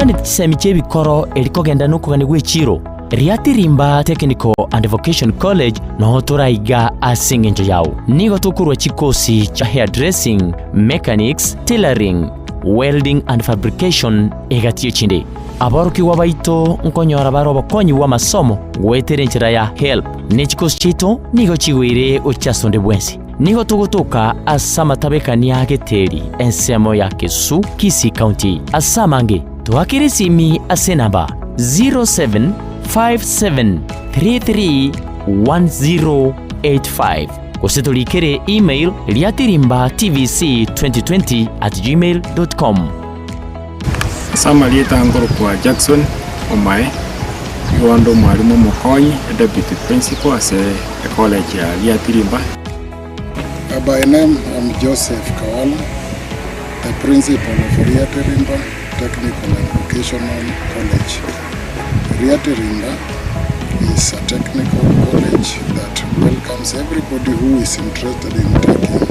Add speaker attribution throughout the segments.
Speaker 1: Oganeti chisemi chi'ebikoro eri kogenda nokogania gw'echiiro, Riatirimba Technical and Vocation College noo toraiga ase engencho yao. Nigo tokorua chikosi chia hairdressing, mechanics, tailoring, welding and fabrication egati y'echinde. Aborokigwa baito nkonyora bare obokonyi bw'amasomo goetera enchera ya HELB, ne chikosi chiaito nigo chigoire gochia ase onde bwensi. Nigo togotoka ase amatabekania a Geteri, ensemo ya Kesu, Kisii County. Ase amange, toakere esimi ase enamba 0757331085 gose torikere email riatirimbatvc2020@gmail.com.
Speaker 2: Ase amarieta nkorokwa Jackson Omae, nigo inde omwalimu omokonyi, e deputy principal ase ecollege ya Riatirimba.
Speaker 3: By name I'm Joseph Kawala, the principal of Riatirimba Technical and Vocational College. Riatirimba is a technical college that welcomes everybody who is interested in taking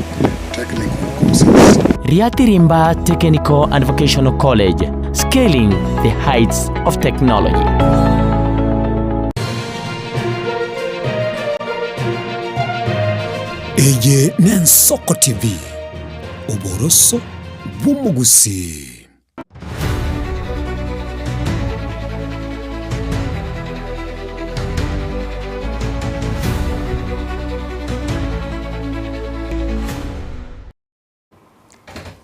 Speaker 3: technical courses.
Speaker 1: Riatirimba Technical and Vocational College, scaling the heights of technology.
Speaker 4: Eye n'Ensoko TV, oboroso bw'omogusii.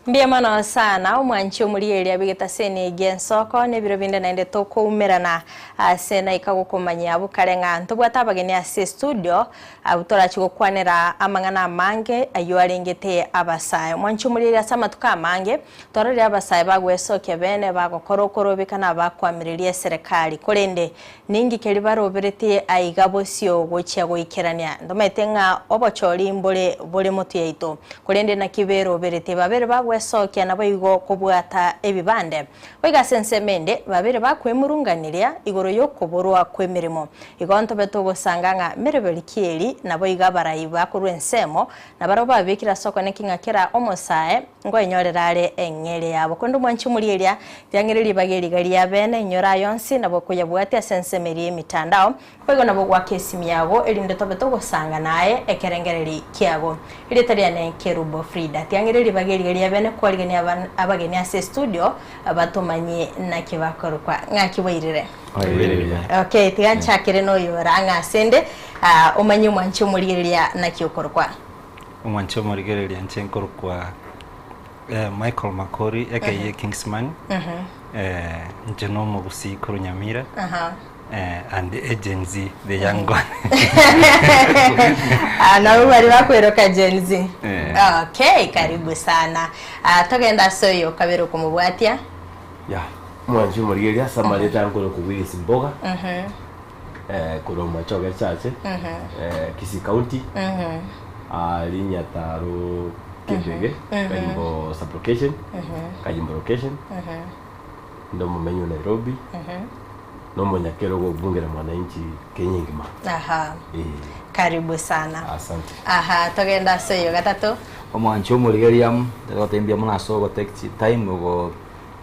Speaker 5: Mbuya mono sana omwanchi omorigereria bw'egete ase enegi ensoko na ebiro binde naende tokoumerana ase naika gokomanyia abwo kare ng'a ntobwate abageni ase estudio abwo torachi gokwanera amang'ana amange ayio arengete abasae. Omwanchi omorigereria ase amatuko amange twarorire abasae bagwesokia bene bagokora okorobeka na abakwamireria eserekari korende Ninki keria baroberetie aiga bosio gochia goikerania? Ntomaete ng'a obochori mbore bore motwe yaito, korende naki beroberetie babere bagwesokia naboigo kobwata ebibande? Boigo ase ensemo ende babere bakwemurunganiria igoro y'okoborwa kw'emeremo. Igo ntobe togosanga ng'a meroberi ki eri, naboigo abarai bakorwa ensemo nabarabwo babekire ase okoneki ng'a kera omosae Nkoenyorera are eng'eria yabo. Korende omwanchi omoria eria, riang'ire ribaga eriga ria bene, inyora aya onsi, nabo okoyabwatia ase ensemo eria y'emitandao, boigo nabo ogoaka esimi yago, erinde tobe togosanga naye ekerengereri kiago. Erieta riane Kerubo Frida. Tiang'ire ribaga eriga ria bene kwarigania abageni ase estudio batomanyie naki bakorokwa. Ng'aki bwairire? Okay, tiga nchakere noyo ore ang'e asende, omanye omwanchi omoria eria naki okorokwa.
Speaker 6: Omwanche omorigereria inche nkorokwa Michael Makori aka Kingsman, inche na omogusii korwa Nyamira and a Gen Z the young one.
Speaker 5: Ah, nabo baria bakweroka Gen Z. Okay, karibu sana. Ah, togende ase oyo okabere okomobwatia.
Speaker 7: Ya, omwanchi omorigereria ase amareta nkorokwa Willis Mboga. Korwa Omochoge Church, Kisii County, Rinyataro Kebege, Kayimbo sub-location, Kayimbo location, inde omomenyi o Nairobi, na omonyakerogo obunge la mwananchi Kenya engima.
Speaker 5: Aha.
Speaker 7: Eh.
Speaker 5: Karibu sana.
Speaker 7: Asante.
Speaker 5: Aha, togende ase oyo gatato.
Speaker 8: Omwanchi omorigereria amo, tari gotebia mbuya mono ase ogotake chitime ogo.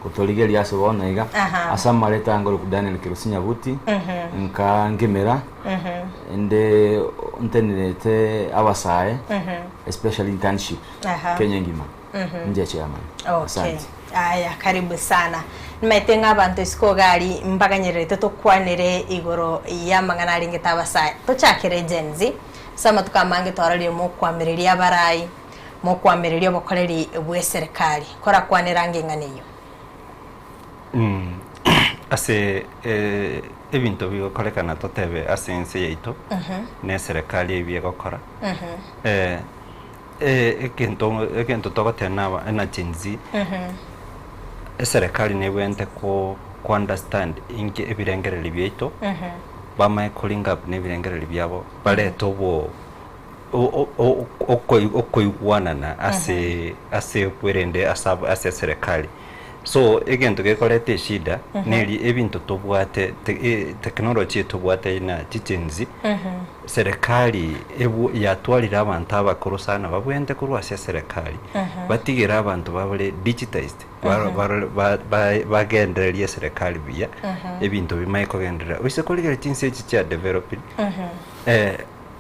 Speaker 8: Gotorigeria ase bono iga, ase amareta ange oroku Daniel Kerusi Nyabuti, nka nkemera, inde ntenerete abasae, especially internship, Kenya engima, inche chairman.
Speaker 5: Okay.
Speaker 8: Asante.
Speaker 5: Aya, karibu sana. Nimaete ng'a abanto isiko iga aria mbaganyererete tokwanere igoro y'amang'ana arengete abasae. Tochakere Gen Z, ase amatuko amange twarorire mokwamireria abarai, Mokwamireria obokoreri bw'eserekari. Korakwanera ange ing'ana eyio.
Speaker 6: Ase ebinto bigokorekana totebe ase ense yaito na eserekari ebi egokora, egento egento togoteba na aba na Gen Z, eserekari nebwenerete ko ko understand inki ebirengererio biaito, bamanye ko link up na ebirengererio biabo, barete obo. okoigwanana ase ase bwerende ase ab- ase eserekari. So egento gekoreta eshida neri ebinto tobwate te- e- technology etobwate ina chichenzi. Serikali ebu yatwarire abanto abakoro sana babwente korwa ase eserekari, batigere abanto babare digitized baro barore ba ba bagendererie eserekari buya, ebinto bimanye kogenderera. Oise korigereria chinse echi chia developed,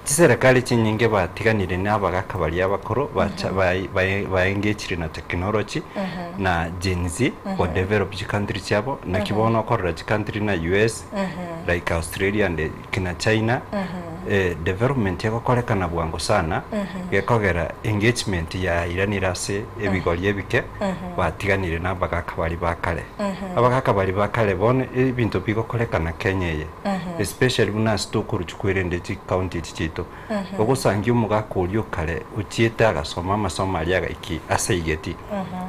Speaker 6: chiserekari chinyinge batiganire na abagaka baria abakoro bacha bai bai baengagire na technology na Gen Z go develop chicountry chiabo, naki bono okorora chicountry na US, like Australia and kina China, development egokorekana bwango sana, gekogera engagement yairanire ase ebigori ebike, batiganire na abagaka baria ba kare. Abagaka baria ba kare bono ebinto bigokorekana Kenya eye, especially buna ase tokoruchia kwerende chicounty echi chiaito, ogosangia omogaka oria o kare ochiete agasoma amasomo aria agaiki ase aigeti,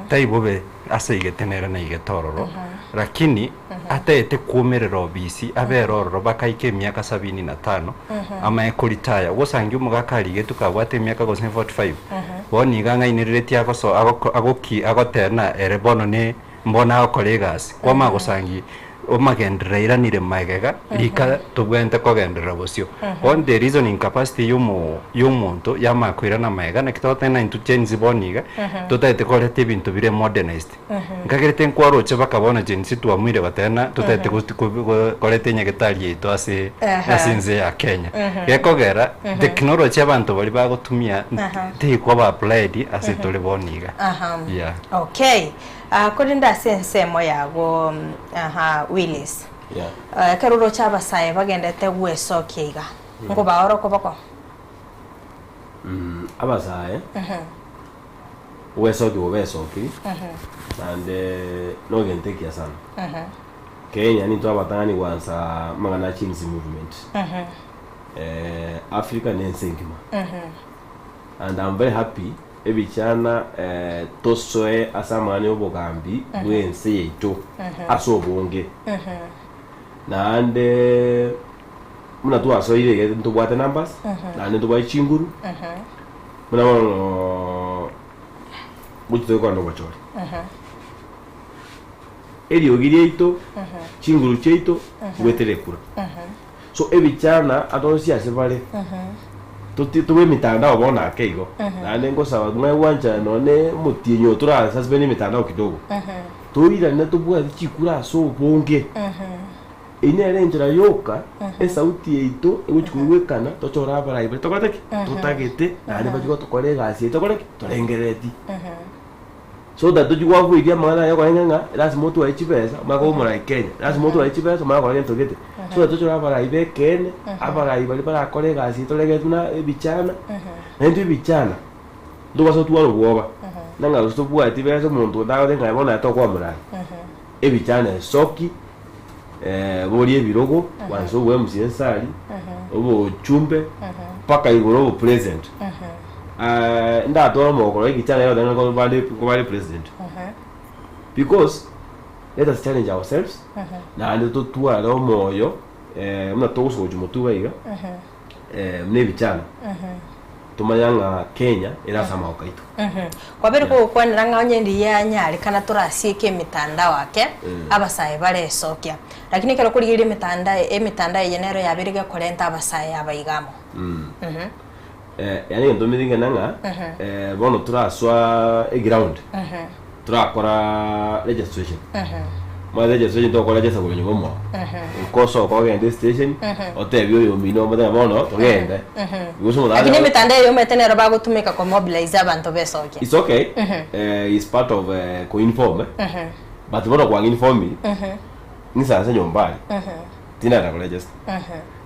Speaker 6: tai bobe ase aigete nere naigete ororo, lakini Ataete kwomerera obisi, abere ororo bakaika emiaka sabini na tano, amaye koritaya. Ogosangia omogaka arigetwe kabwate emiaka gose 45, bono iga ang'ainereretie agoso agoko agoki agotena ere bono ne mbono agokora egasi. Kwamanya gosangi omagenderero airanire magega, rika tobwenerete kogenderera bosio. Bono the reasoning capacity yomo yomonto yamanya koirana magega naki togoteba intwe Gen Z bono iga, totaete koreta ebinto bire modernized. Nkagerete nkwaroche baka bono Gen Z twamuire goteba ng'a totaete go- go- go- koreta enyagetari yaito ase ase ense ya Kenya. Gekogera technology abanto baria bagotumia tekoba applied ase tore bono iga. Yeah.
Speaker 5: Okay. Ah, korende ase ensemo yago aha Willis.
Speaker 7: Yeah.
Speaker 5: Eh, ekero oroche abasae bagendete gwesokia iga, nkobaora okoboko?
Speaker 7: Abasae Ogwesokia obo besokiri, naende nogento ekiya sana. Kenya nintwe abatang'ani gwansa amang'ana a Gen-Z movement. Africa na ense engima. And I'm very happy ebichana tosoe ase amang'ana ya obogambi bwa ense yaito ase obonge. Naende buna twasoire iga ntobwate numbers, naende ntobwate chinguru. Buna bono gochia togokwana obochori. Eriogi riaito, chinguru chiaito, goetera ekura. So ebichana atonsi ase bare, toti tobe emitandao bono ake igo. Naende ngosaba mwaye gwancha nonye omotienyi oyo tora suspend emitandao kidogo. Toirane tobwate chikura ase obonge. Eyio nere enchera yoka esauti yaito egochia koigwekana tochore abarai baria tokorete ki? Totagete naende bachie gotokora egasi eye tokore ki? Torengerereti. So that tochie goavoidia amang'ana aya okorenge ng'a lasima otware chibesa omanye koba omorai Kenya, lasima otware chibesa omanye gokora gento gete. So that tochore abarai ba ekeene, abarai baria barakore egasi eye torengereti buna ebichana, naintwe ebichana ntobasa gotwara obwoba, nang'a gose tobwati besa omonto onde agote ng'a bono aye tokoba omorai. Ebichana esoki, boria ebirogo, kwansa obo MC ensari, obochumbe, mpaka igoro obo president. Ndatware omogoko rore ekichana ere oteba ng'a bande nkobare president. Because let us challenge ourselves, naende totware omoyo buna togosoka gochia motwe iga iga, buna ebichana, tomanya ng'a Kenya ere ase amagoko aito.
Speaker 5: Kwabere kogokwanera ng'a onye riria yanyarekana torasieke emitandao ake, abasae baresokia. Lakini ekero okorigereria emetandao emitandao eye nero yabeire gekorenta abasae aba iga amo.
Speaker 7: Yaani egento omanyete nkene ng'a bono torasoa eground, torakora registration. Omanyete registration togokora register korwa nyomba mwao. Nkosoka ogende estation, otebie oyo omino omotebie ng'a bono togende. Gose omonto
Speaker 5: Lakini
Speaker 7: ache-
Speaker 5: emitandao eye omanyete nero bagotumeka komobilize abanto besokia.
Speaker 7: It's okay. It's part of koinform eh. But bono kwang'informiri, ninsanse nyomba aria, tindagenda koregister.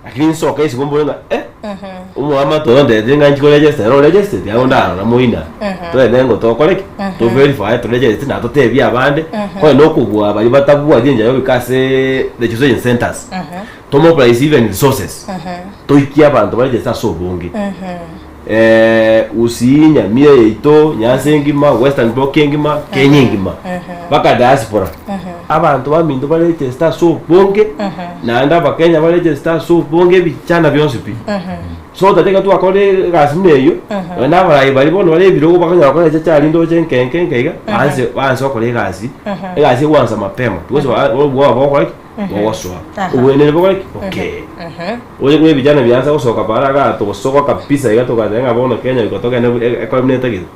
Speaker 7: Lakini nsoke isiko mbore ng'a eh, omwamato oyo ondetire ng'a nchi koregister ere oregistereti aye ondarora moina. Togende ngo tokore ki? To verify toregister na totebie abande, konye na okobua baria batabwati enchera ya goika ase registration centers. To mobilize even resources, toikie abanto baregister ase obonge. Gusii, Nyamira yaito, Nyanza engima, Western Block engima, Kenya engima, mpaka diaspora. Abanto baminto baregister ase obonge, naende abakenya baregister ase obonge ebichana bionsi pi. So totebe iga twakorire egasi buna eyio, nonye na abarai baria bono bare ebirogo bakonyara gokora echachari ndoche nke nke nke iga, baanse baanse gokora egasi, egasi egwansa mapema because obwoba bogokora ki? Bogosoa. Obwenene bokore ki? Bokee. Oye buna ebijana biansa gosoka para igaa togosoka kabisa iga togateba ng'a bono Kenya goika togende ekore buna etagete.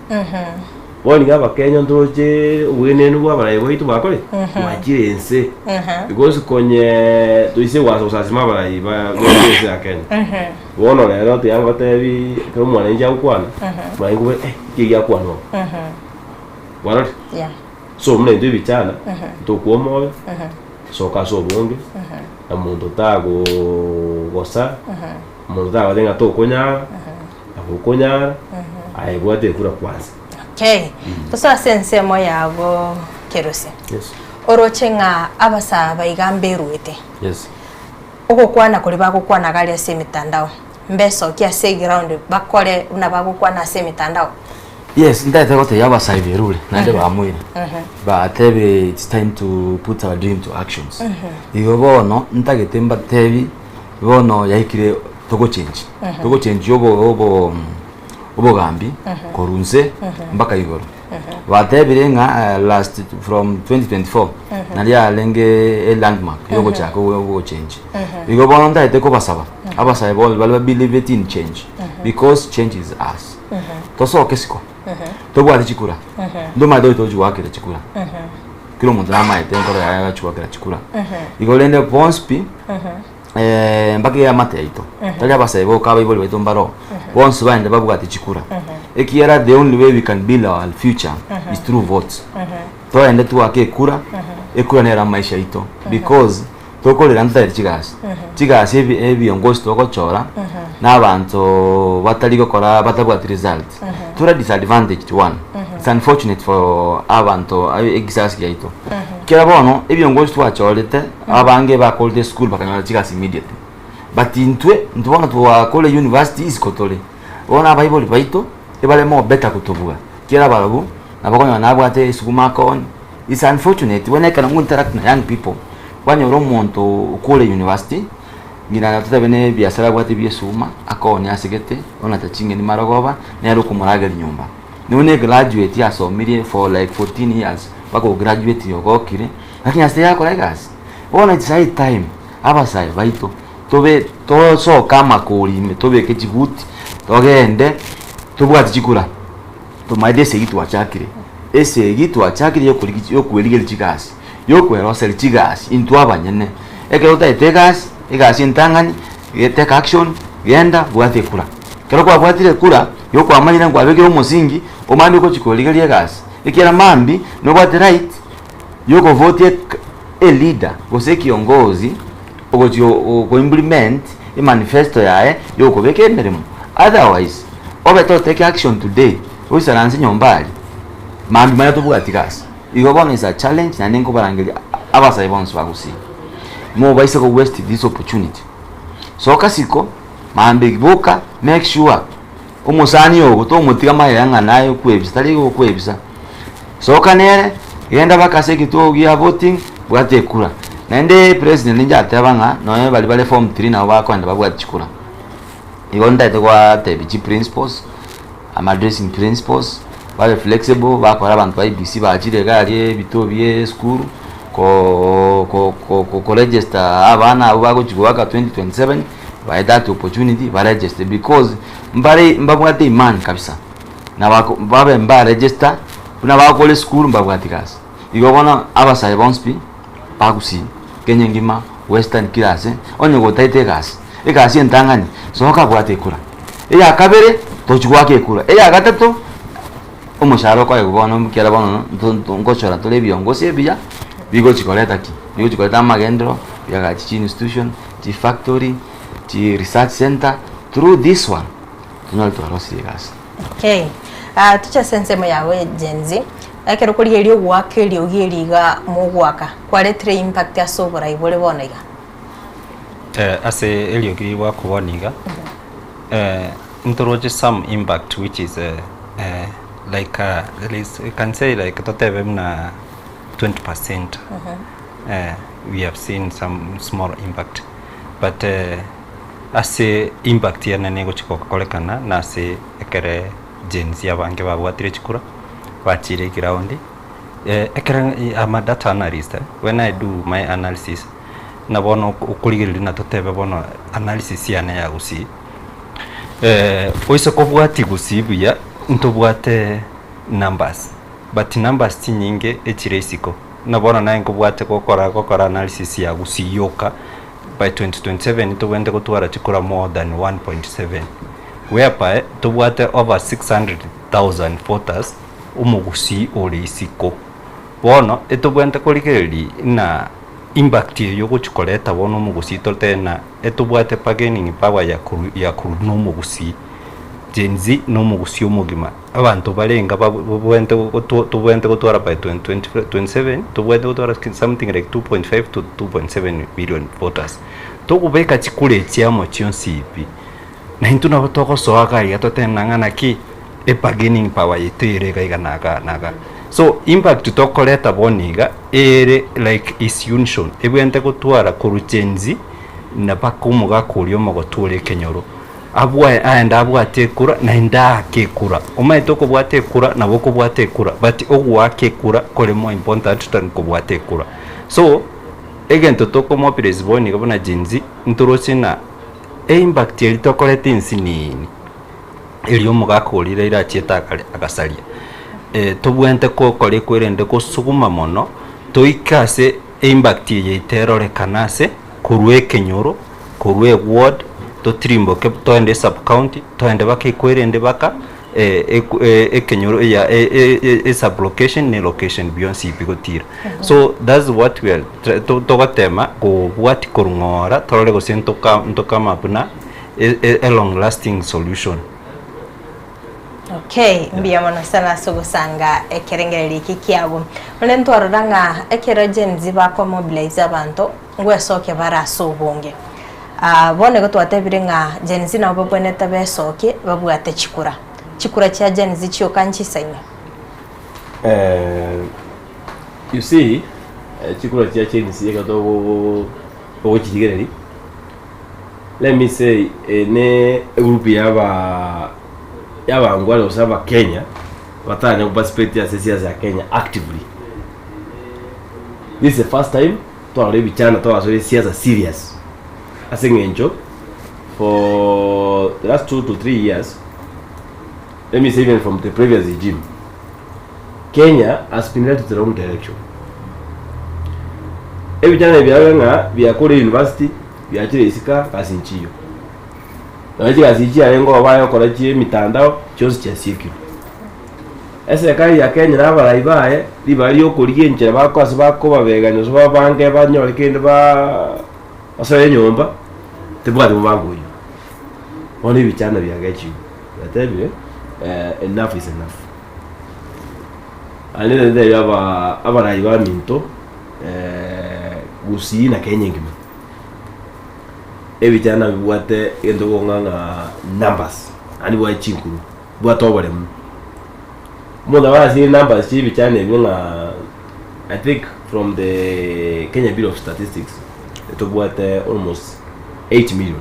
Speaker 7: Bono iga abakenya ntoroche obwenenu bwa abarai baito bakore ki? Bwachire inse. Because konye toise goansa gosasima abarai ba ense ya Kenya. Bono rero tiga ngotebi ekero omwananchi agokwana, omanye koba eh nki giakwanwa aba. Kwarorire?
Speaker 5: Yeah.
Speaker 7: So buna intwe ebichana, ntokwa omoyo, soka ase obonge, na monto tagogosa, monto tagoteba ng'a tokonyara, nabo okonyara, aye bwata ekura kwanza.
Speaker 5: Okay. Tosoe ase ensemo yago Kerosi.
Speaker 8: Yes.
Speaker 5: Oroche ng'a abasaa baiga mberuete.
Speaker 8: Yes.
Speaker 5: Ogokwana koria bagokwana iga aria ase emitandao, mbesokie ase eground bakore buna bagokwana ase emitandao?
Speaker 8: Yes, ntaete gotebia abasae berure naende bamoire batebire it's time to put our dream to actions. Igo bono ntagete mbatebi bono yaikire togochenji togochenji obo obo obogambi korwa inse mpaka igoro. Batebire ng'a last from 2024 nario yarenge elandmark yogochaka ogochenji. Igo bono ntagete kobasaba abasae bonsi baria ba believeti in change because change is us. Tosoke isiko tobwate chikura ntomanyete goika tochi goakera chikura kera omonto namaete enkoro yaye agachi goakera chikura. Igo rende bonsi pi mpaka eamate yaito tari abasae boka abaibori baito mbaro bonsi baende babwate chikura ekiagera the only way we can build our future is through votes toende twake ekura ekura nero amaisha aito because tokorera ntotari chigasi chigasi ebi ebiongozi togochora na abanto batari gokora batabwati result tore disadvantaged one it's unfortunate for abanto egisasi giaito Ekero bono ebiongozi twachorete, abange bakorete esukuru bakanyora chigasi immediately. But intwe, intwe bono twakore university isiko tore, bono abaibori baito, ebare more better kotobua, ekiagera barobwo, nabo okonyora nabwate esukuma akooni, it's unfortunate when I can go interact na young people, kwanyora omonto okore university, ng'ina totabe na ebiasara abwate bia esukuma, akooni asegete, onata ching'eni marogoba, nere okomorageria nyomba. Nonya ne graduate asomirie for like 14 years mpaka ograduatire ogokire, lakini ase tayakora egasi. Bono it's high time abasae baito tobe tosoke amakori ime tobeke chibuti togende tobwate chikura tomaete esegi twachakire, esegi twachakire yokorigi yokwerigeria chigasi, yokweroseria chigasi intwe abanyene. Ekero otagete egasi, egasi entang'ani take action, genda bwata ekura. Ekero kwabwatire ekura, igo kwamanyire nkwabekire omosingi, omanye ogochia korigereria egasi. Ekiagera mambia, nobwate right yokovotia eleader gose ekiongozi ogochia koimplement emanifesto yaye yokobeka emeremo. Otherwise, obe totake action today, oisaranse nyomba aria, mambia manya tobwati gasi. Igo bono is a challenge naende nkobarangeria abasae bonsi ba Gusii, mobaise ko waste this opportunity. Soka siko, mambia boka, make sure omosani ogo tomotiga magega ng'a naye okwebisa, tari gokwebisa. Soka nere, genda mpaka ase ekituo gia voting, bwata ekura. Naende president ninche ateba ng'a nonye baria bare form three nabo bakoenda babwate chikura. Igo ntagete gwatebia chiprinciples, I'm addressing principles, babe flexible, bakora abanto ba IEBC bachire iga aria ebituo bia esukuru, ko ko ko koregister abana abwo bagochi goaka 2027, bae that opportunity baregister because mbare mbabwate imani kabisa, na bako babe mbaregister, buna bagokora esukuru mbabwati gasi. Igo bono abasae bonsi pi, bagusii, Kenya engima, western kera ase, onye gotaete egasi, egasi entang'ani, soka bwata ekura. Eya kabere, tochi goaka ekura, eya gatato, omoshahara okoegwa bono ekiagera bono nto ntogochora tore ebiongosi ebiya, bigochi koreta ki? Bigochi koreta amagenderero, biagache chi institution, chi factory, chi research center, through this one, tonyore twarosirie egasi.
Speaker 5: Okay. Ah, toche ase ensemo yago ya Gen Z. Ekero korigereria ogoaka eriogi eri iga mogoaka, kwaretire impact ase oborai bore bono iga?
Speaker 6: Eh, ase eriogi rigoakwa bono iga, eh, ntoroche some impact which is eh, eh, like uh, there is, we can say like totebe buna 20 percent eh, we have seen some small impact but eh, Ase impact enene egochi gokorekana nase ekere Gen Z abange babwatire chikura, bachire eground, ekero I'm a data analyst, when I do my analysis, buna bono okorigereria na totebe bono analysis yane ya gusii, oise kobwatia gusii buya, ntobwate numbers, but numbers chinyinge echire isiko, buna bono naye nkobwate gokora gokora analysis ya gusii yoka, by 2027 tobwenerete gotwara chikura more than 1.7 whereby tobwate over 600,000 voters omogusii ore isiko. Bono etobwenerete korigereria ng'a impact eye ogochi koreta bono omogusii totebe ng'a etobwate bargaining power ya koru ya korwa na omogusii, Gen Z na omogusii omogima. Abanto barenge babwenerete tobwenerete gotwara by 2027 tobwenerete gotwara something like 2.5 to 2.7 million voters. Tokobeka chikura echi amo chionsi pi, na intwe nabo togosoa iga iga totebe ng'a naki ebargaining power yaito ere iga iga na iga na iga. So impact tokoreta bono iga ere like is unison, ebwenerete gotwara korwa Gen Z na mpaka omogaka oria omogotu ore ekenyoro. Abwo aende abwate ekura, naende aake ekura. Omanyete okobwata ekura nabo okobwata ekura but ogoaka ekura kore more important than kobwata ekura. So, egento tokomobilize bono iga buna Gen Z, ntoroche ng'a eimpact eria tokoreta ensinini, eria omogaka oria Raila achiete akare agasaria, tobwenerete gokora ekwerende gosuguma mono, toike ase eimpact eye yaito erorekane ase korwa ekenyoro. Korwa eward totirimboke toende esub county toende baka ekwerende baka ekenyoro ya esub location ne location bionsi pi gotira. So that's what we are togotema kobwatia korwa ng'ora torore gose ntoka ntokama buna a long lasting solution.
Speaker 5: Okay, mbuya mono sana ase ogosanga ekerengererio eke kiago. Onde ntwarora ng'a ekero Gen Z bakomobilize abanto, ngwesokia bare ase obonge. Ah, bono igo twatebire ng'a Gen Z nabo babwenerete besokie babwate chikura. Chikura chia Gen Z chioka nchisaine.
Speaker 7: Eh, you see, eh, chikura chia Gen Z ekero togo togochirigereria, let me say eye ne egroup ya aba ya abangwana gose abakenya batanya goparticipate ase esiasa ya Kenya actively. This is the first time twarora ebichana twasoa esiasa serious ase eng'encho for the last 2 to 3 years, let me say even from the previous regime, Kenya has been led to the wrong direction. Ebichana ebi biabe ng'a biakore university biachire isika gasi nchiyo. Nonya chigasi echi chiarenge oo bayokora chie emitandao chionsi chiasiekirwe. Eserekari ya Kenya na abarai baye ribaga riokorigia enchera bako ase bakobabegania gose babange banyore kende baa basoe enyomba, tebwati mobango oyio. Bono ebichana biagechigwe, biatebire enough is enough. Naende ntebi aba abarai baminto gusii na Kenya engima, ebichana bibwate egento kong'a ng'a numbers, naende bibwate chinguru, bibwate oboremu. Omonto nabo arasire numbers chia ebichana ebio ng'a I think from the Kenya Bureau of Statistics, tobwate almost 8 million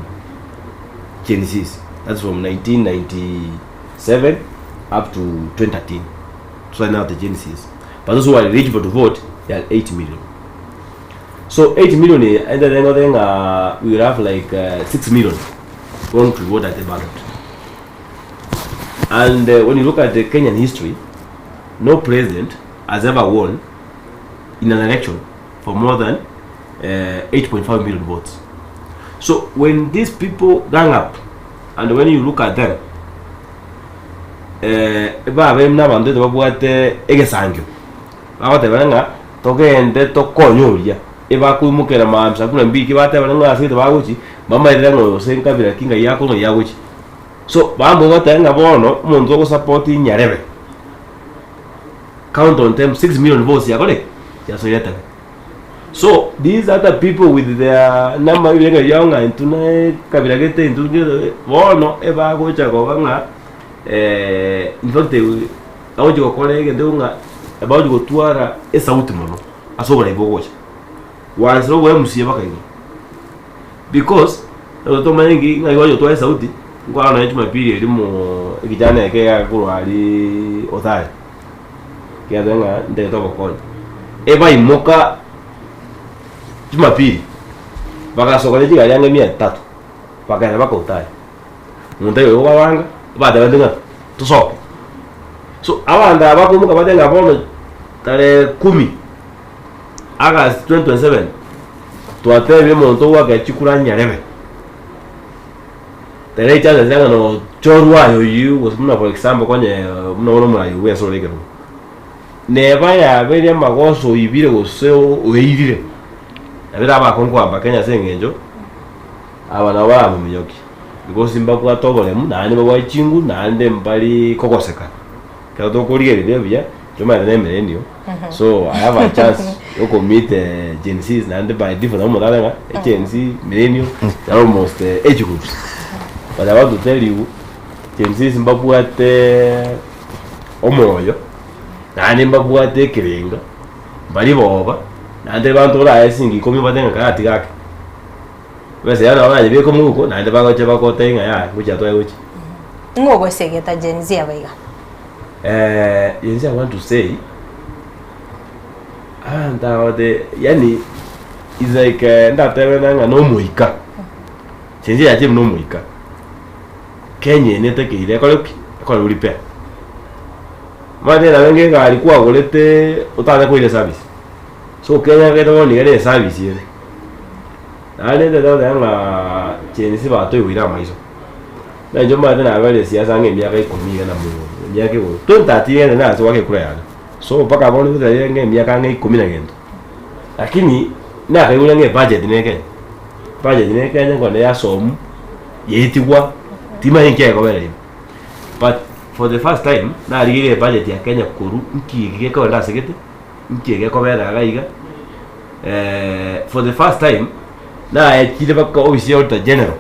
Speaker 7: Gen Zs, that's from 1997 up to 2013. So now the Gen Zs. But those who are eligible to vote, they are 8 million. So 8 million, and then then we will have like 6 million going to vote at the ballot. And when you look at the Kenyan history, no president has ever won in an election for more than 8.5 million votes. So when these people gang up, and when you look at them, babe n'abanto ete babwate egesangio bagotebana ng'a togende tokonye oria ebakoimokera maambia saa kumi na mbili batebana ng'a ase egete bagochi bamaerere ng'a oyo ase nkabira ki ng'ai akong'a ng'ai agochi. So bamboe goteba ng'a bono omonto ogosupport nyarebe count on them 6 million votes yakore ki? Yasoire etebe. So these other people with their number ebirengererio biabo ng'a intwe na ekabira gete intwe gete bono ebagocha koba ng'a in fact bagochi gokora egento ng'a bagochi gotwara esauti mono ase oborai bogocha. Gwansa obo MCA mpaka igoro because. Nabo tomanye nki ng'ai gwacha gotwara esauti, nkwarora nonye jumapili eria moo ekichana eke egakorwa aria Othaya, kiateba ng'a ntagete obokonyi. Ebaimoka jumapili, bagasoka ne chigari ang'e mia tatu, bakagenda mpaka Othaya. Monto aye okobabanga, batabete ng'a tosoke. So abanto aba bakoimoka batebe ng'a bono tarehe kumi August 2027, twatebia omonto ogoaka chikura nyarebe, tarehe chances ng'a nochorwa aye oyio gose buna for example konye buna ore omorai bwa ense ore ekerogo. Neba yabeire amagoso oibire gose oirire, nabo erabe akong'u kogamba Kenya ase eng'encho. Aba nabo baramominyokie, because mbabwate oboremu, naende mbabwate chinguru, naende mbari kogosekana. Ekero tokorigereria buya, tomaete na emillennial, so I have a chance yokomeet Gen Zs naende by default nabo omonto arenge ng'a Gen Z, millennial, they are almost age groups. But I want to tell you, Gen Zs mbabwate omoyo, naende mbabwate ekerenga, mbari boba, naende banto orae esingi ikomi obate ng'a karatiga ake. Besa yao nabo baranyebeke omouko naende bagocha bagotebie ng'a yaya ngochia twaye gochia.
Speaker 5: Ng'o ogosegeta Gen Z aba iga?
Speaker 7: Gen Z I want to say, abanto aba the yaani is like ndatebe ng'a na omoika, Gen Z yachire buna omoika, Kenya eye netakeire ekore ki? Ekore repair. Omanyete nabo enga egari kwagorete otanya koira eservice, so Kenya egete bono niga ere eservice ere. Naende ntete goteba ng'a chensi batoiboire amaiso, na inche omanyete nabeire esiasa ang'e emiaka ikomi iga na emiaka igoro, 2013 ng'ende nase goaka ekura yane, so mpaka bono ngotebi ng'a emiaka ang'e ikomi na gento. Lakini nakaigure ng'a ebudget ne Kenya, ebudget ne Kenya nkone yasomu, yaetigwa, timanyeti nki ekobera ime. But for the first time, narigereire ebudget ya Kenya korwa nki eke gekogenda ase gete. Inki egekobera iga iga? For the first time naetire mpaka ofisi ya auditor general,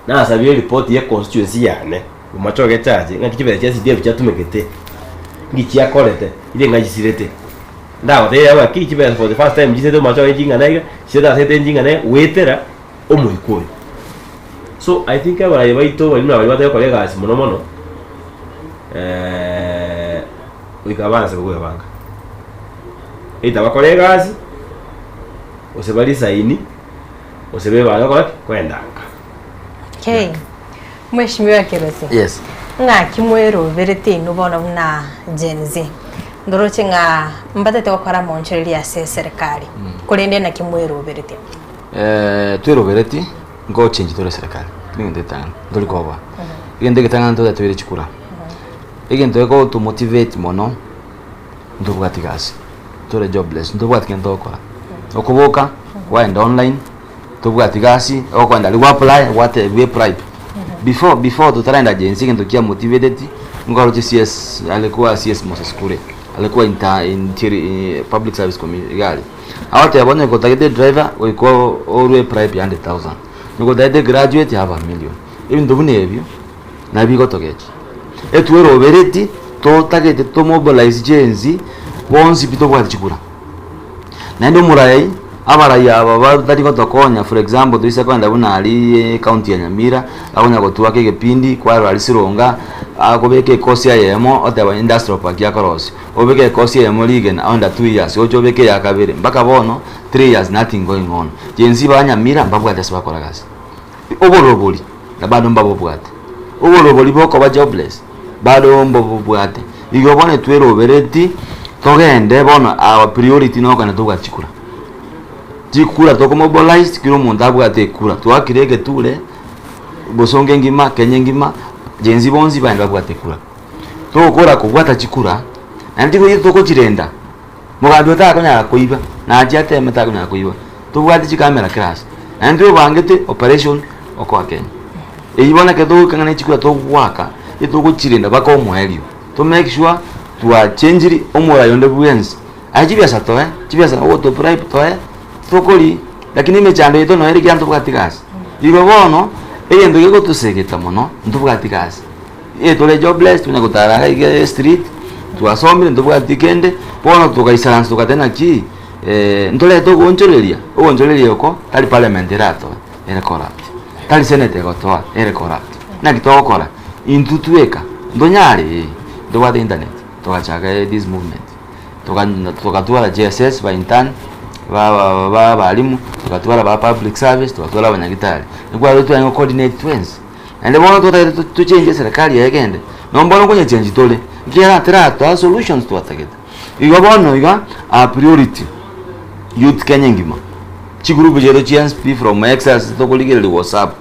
Speaker 7: nasabire eripoti ya econstituency yane, Bomachoge Church, ng'aki chibesa chia CDF chiatumegete, nki chiakorete, ire ng'a chisirete. Ndagotebia ng'aki chibesa for the first time chisirete Bomachoge ching'ana iga, chisirete ase ete ching'ana iga, goetera omoika oyo. So I think abarai baito baria buna baria batari gokora egasi mono mono. Goika abanse bakwebanga, either bakore egasi, gose barisaini, gose bebange gokora ki? Koenda nka.
Speaker 5: Okay. Mheshimiwa Kerosi.
Speaker 8: Yes.
Speaker 5: Ng'aki mweroberete inwe bono buna Gen Z? Ndoroche ng'a mbatete gokora amaonchoreria ase eserikari, korende naki mweroberete?
Speaker 8: Eh, twerobereti ngochengi tore eserikari, egento egetang'ani, ntori koboa. Egento egetang'ani totatoire chikura. Egento gegoto motivate mono, ntobwati gasi, tore jobless, ntobwati kende togokora. Okoboka, kwaenda online, tobwati gasi, okoenda aria gwa apply, gwatebiwa ebribe. Before before totaraenda agency egento kia motivateti, nkaroche CS alikuwa CS Moses Kuria, alikuwa inter interi public service commi iga aria. Agoteba onye gotagete edriver, goika orwe ebribe ya hundred thousand, onye gotagete egraduate half a million. Ebinto buna ebio. Nabio bigotogecha. Etwerobereti totagete to mobilize chensi bonsi pi tobwate chikura. Naende omorai, abarai aba batari gotokonya for example toise kogenda buna aria ecounty ya Nyamira, bakonya gotwaka egepindi kwarora aria Sironga, akobeka ekosi eyemo oteba industrial park akorosia, obeke ekosi eyemo rigena under 2 years, oche obeke eya kabere, mpaka bono 3 years nothing going on. Chensi ba Nyamira mbabwate ase bakora gasi. Oborobori na bado mbabobwate, oborobori bokoba jobless bado mbobobwate. Igo bono twerobereti togende bono our priority nokogenda tobwate chikura. Chikura toko mobilize kera omonto abwate ekura, twakire egeture bosongo engima, Kenya engima, Gen Z bonsi bagende babwate ekura. Togokora kobwata chikura, naende chikura echi tokochirenda. Mogambi otakonyara koiba, nachie ateme takonyara koiba. Tobwate chikamera kera ase. Naende twebangete operation okoa Kenya. Eyio bono ekero togoika ng'a ne chikura togoaka, etogochirenda mpaka omoerio. To make sure twachenchiri omorai onde bwensi. Aye chibesa toe, chibesa ogoto bribe toe, tokori, lakini emechando yaito noyo ere ekiagera ntobwati gasi. Igo bono, egento gegotosegeta mono, ntobwati gasi. Ee tore jobless tonya gotara iga iga estreet, twasomire ntobwati kende, bono togaisaransa togateba naki ntorete ogoonchoreria, ogoonchoreria oko tari parliament eratoe, ere corrupt. Tari senate egotoa, ere corrupt. Naki togokora? Intwe tweka, ntonyare? Ee. Ntobwate internet, togachaka this movement. Toga togatwara JSS ba intern, ba ba ba abalimu, togatwara ba public service, togatwara abanyagitari. Nigo twarenge go coordinate twensi. Naende bono totagete to tochengie eserekari eye egende, nabo bono nkonyechengi tore, ekiagera teratoa solutions twatagete. Igo bono iga, our priority, youth Kenya engima, chigroup chiaito chiensp from X ase tokorigereria WhatsApp,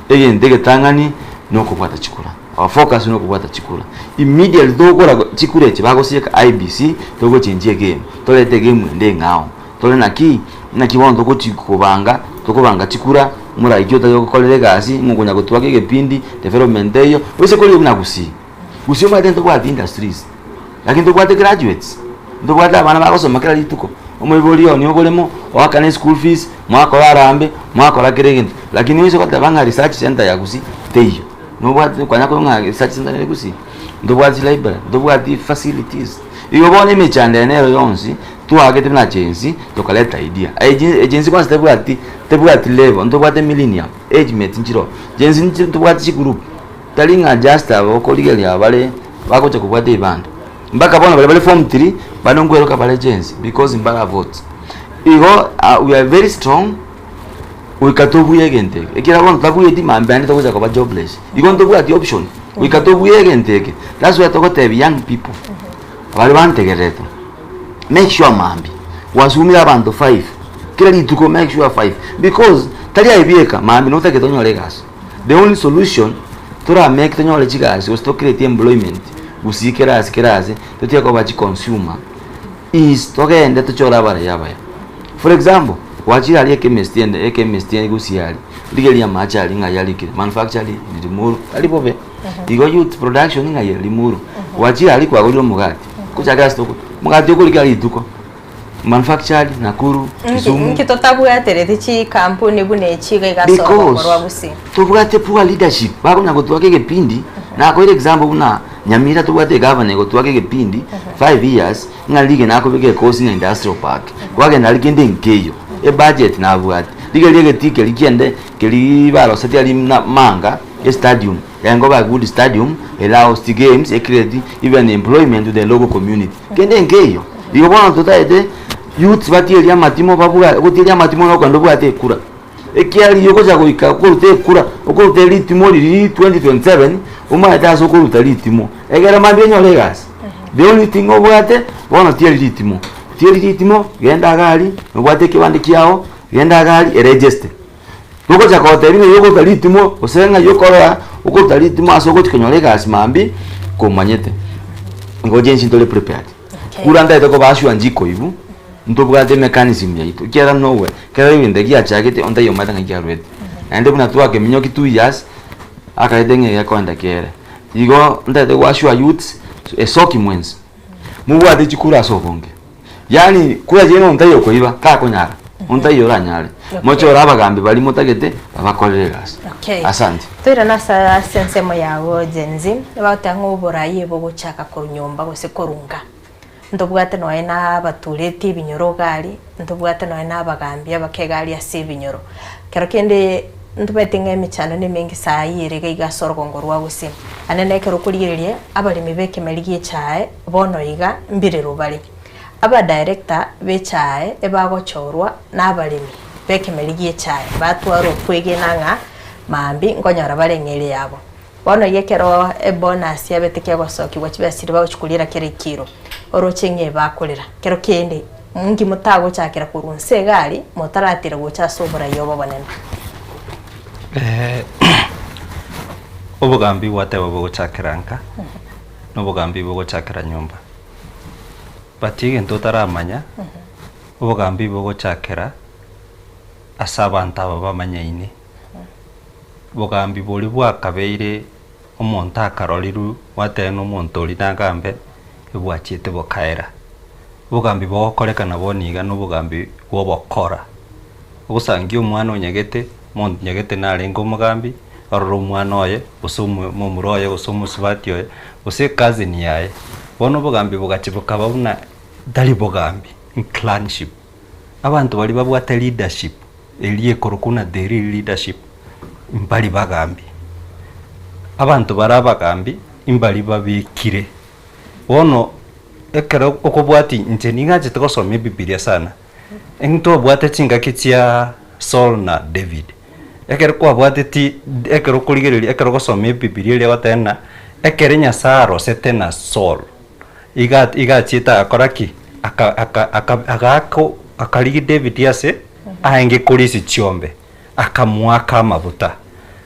Speaker 8: egento egetang'ani na okobwata chikura, our focus na okobwata chikura. Immediately togokora chikura echi bagosieka IEBC, togochengia egame, torete egame ende eng'ao. Tore naki? Naki bono togochi kobanga, tokobanga chikura, omoraiki otari gokorera egasi, ng'a okonya gotwaka egepindi, development teiyo, gose korigia buna Gusii. Gusii omanyete ntobwati industries, lakini ntobwate graduates, ntobwate abana bagosoma kera rituko, omoibori one oboremo, oakane eschool fees, mwakora harambee, mwakora kera egento, lakini oise goteba ng'a research center ya Gusii teiyo, nobwate kwanya korwa ng'a research center nere Gusii, ntobwati chilibrary, ntobwati facilities. Igo bono emechando eye nero yonsi, Twaagete buna agency tokareta idea. Agency kwanza tebwati tebwati level ntobwate millennium age mate nchiroo. Agency nchi ntobwate chigroup tari ng'a just aba okorigereria aba bare bagocha kobwata ebibanda. Mpaka bono baria bare form three bande nkweroka bare agency because mbara vote. Igo we are very strong goika tobue egento eke ekiagera bono totabueti mambia naende togocha koba jobless. Igo ntobwati option goika tobue egento eke. That's why togotebia young people baria bantegererete. Make sure mambia gwasumire abanto five kera rituko make sure five because tari aye bieka mambia notagete onyore egasi the only solution tora make tonyore chigasi gose to create employment gusii kera ase kera ase totige koba chiconsumer is togende tochore abarai abaya. For example gwachire aria echemist ende echemist gusii aria rigereria amache aria ng'ai arikire manufactured in Limuru tari bobe igo youth production ng'ai ere Limuru gwachire aria kwagorire omogati. Gochakera ase toko omogati okori kera rituko manufactured Nakuru, Kisumu.
Speaker 5: Nki totabwatereti chikampuni buna echi iga iga ase orogongo
Speaker 8: Because
Speaker 5: rwa Gusii?
Speaker 8: tobwate poor leadership bakonya gotwaka egepindi nakoire example buna Nyamira tobwate egavana egotwaka egepindi 5 years ng'a rigena akobeka ekosi ng'a industrial park kwagenda aria kende nkeiyo ebudget nabwate rigerio egetii keria kiende keria barosetie aria na manga estadium Engoba good stadium allows the games e create even employment to the local community. Kende nkeiyo. Igo bono totaete youths batierie amatimo babwa gotieria amatimo nokogenda obwate ekura. Ekiagera ogocha goika okoruta ekura okoruta eritimo riria 2027 omanyete ase okoruta ritimo egere mambia onyore egasi. The only thing obwate bono tieri ritimo, tieri ritimo genda iga aria nobwate ekebande kiago genda iga aria eregister. Togocha gotebia ng'a yogoruta ritimo gose ng'a yokorora okoruta ritimo ase ogochi konyora egasi mambia komanyete. Igo chensi ntore prepared.
Speaker 5: Okay.
Speaker 8: Kura ntagete kobaa sure nchikoigwa, ntobwate emechanism yaito ekiagera nowhere, ekero egento giachagete onde taiyo omanyete ng'aki kiarwete. Naende buna twakeminyokia 2 years, akaete ng'a egekoenda kiaere. Igo ntagete goa sure youths, esoki mwensi, mobwate chikura ase obonge. Yaani kura chiaino onde taiyo okoiba, takonyara, onde taiyo oranyare. Mochore abagambi baria motagete babakorere egasi.
Speaker 5: Okay.
Speaker 8: Asante.
Speaker 5: Toirane ase ase ensemo yago Gen Z, bagoteba ng'a oborai bogochaka korwa nyomba gose korunga. Ntobwate nonya na abatureti ebinyoro iga aria, ntobwate nonya na abagambi abake iga aria ase ebinyoro. Kero kende ntobwate ng'a emechando na emenge saa eye ere iga iga ase orogongo rwa gusii. Naende na ekero okorigereria abaremi ba ekemeri gia echae bono iga mbirero bare. Abadirector b'echae ebagochorwa nabaremi b'ekemeri gi'echae batware okwegena ng'a maambia nkonyora bare eng'eria yabo. Bono iga ekero ebonus yabete kegosokigwa chibesa chiria bagochia koriera kera ekiro, oroche ng'a ebakorera. Kero kende nki motagochakera korwa inse iga aria motaratira gocha ase oborai obo obonene.
Speaker 6: Obogambi gwateba bogochakera nka, na obogambi bogochakera nyomba. But egento otaramanya, obogambi bogochakera ase abanto aba bamanyaine. Bogambi boria bwakabeire omonto akarorirwe gwateba na omonto oria nagambe, ebwachiete bokaera. Obogambi bogokorekana bono iga na obogambi bwa obokora. Ogosangia omwana onyegete, omonto onyegete narenge omogambi, orore omwana oye, gose omomura oye, gose omosubati oye, gose ecousin yaye. Bono obogambi bogachia bokaba buna tari bogambi, clanship. Abanto baria babwate leadership, eria ekorokwa buna the real leadership, mbari bagambi. Abanto bare abagambi mbari babekire. Bono ekero okobwati inche ning'anchete gosoma ebibilia sana, ntobwate chingaki chia Saul na David. Ekero kwabwateti ekero okorigereria ekero ogosoma ebibilia eria egoteba ng'a ekere Nyasaye arosete na Saul, iga iga achiete agakora ki? Aka aka aka agaaka akarigia David ase aenge korisia chiombe, akamoaka amabuta.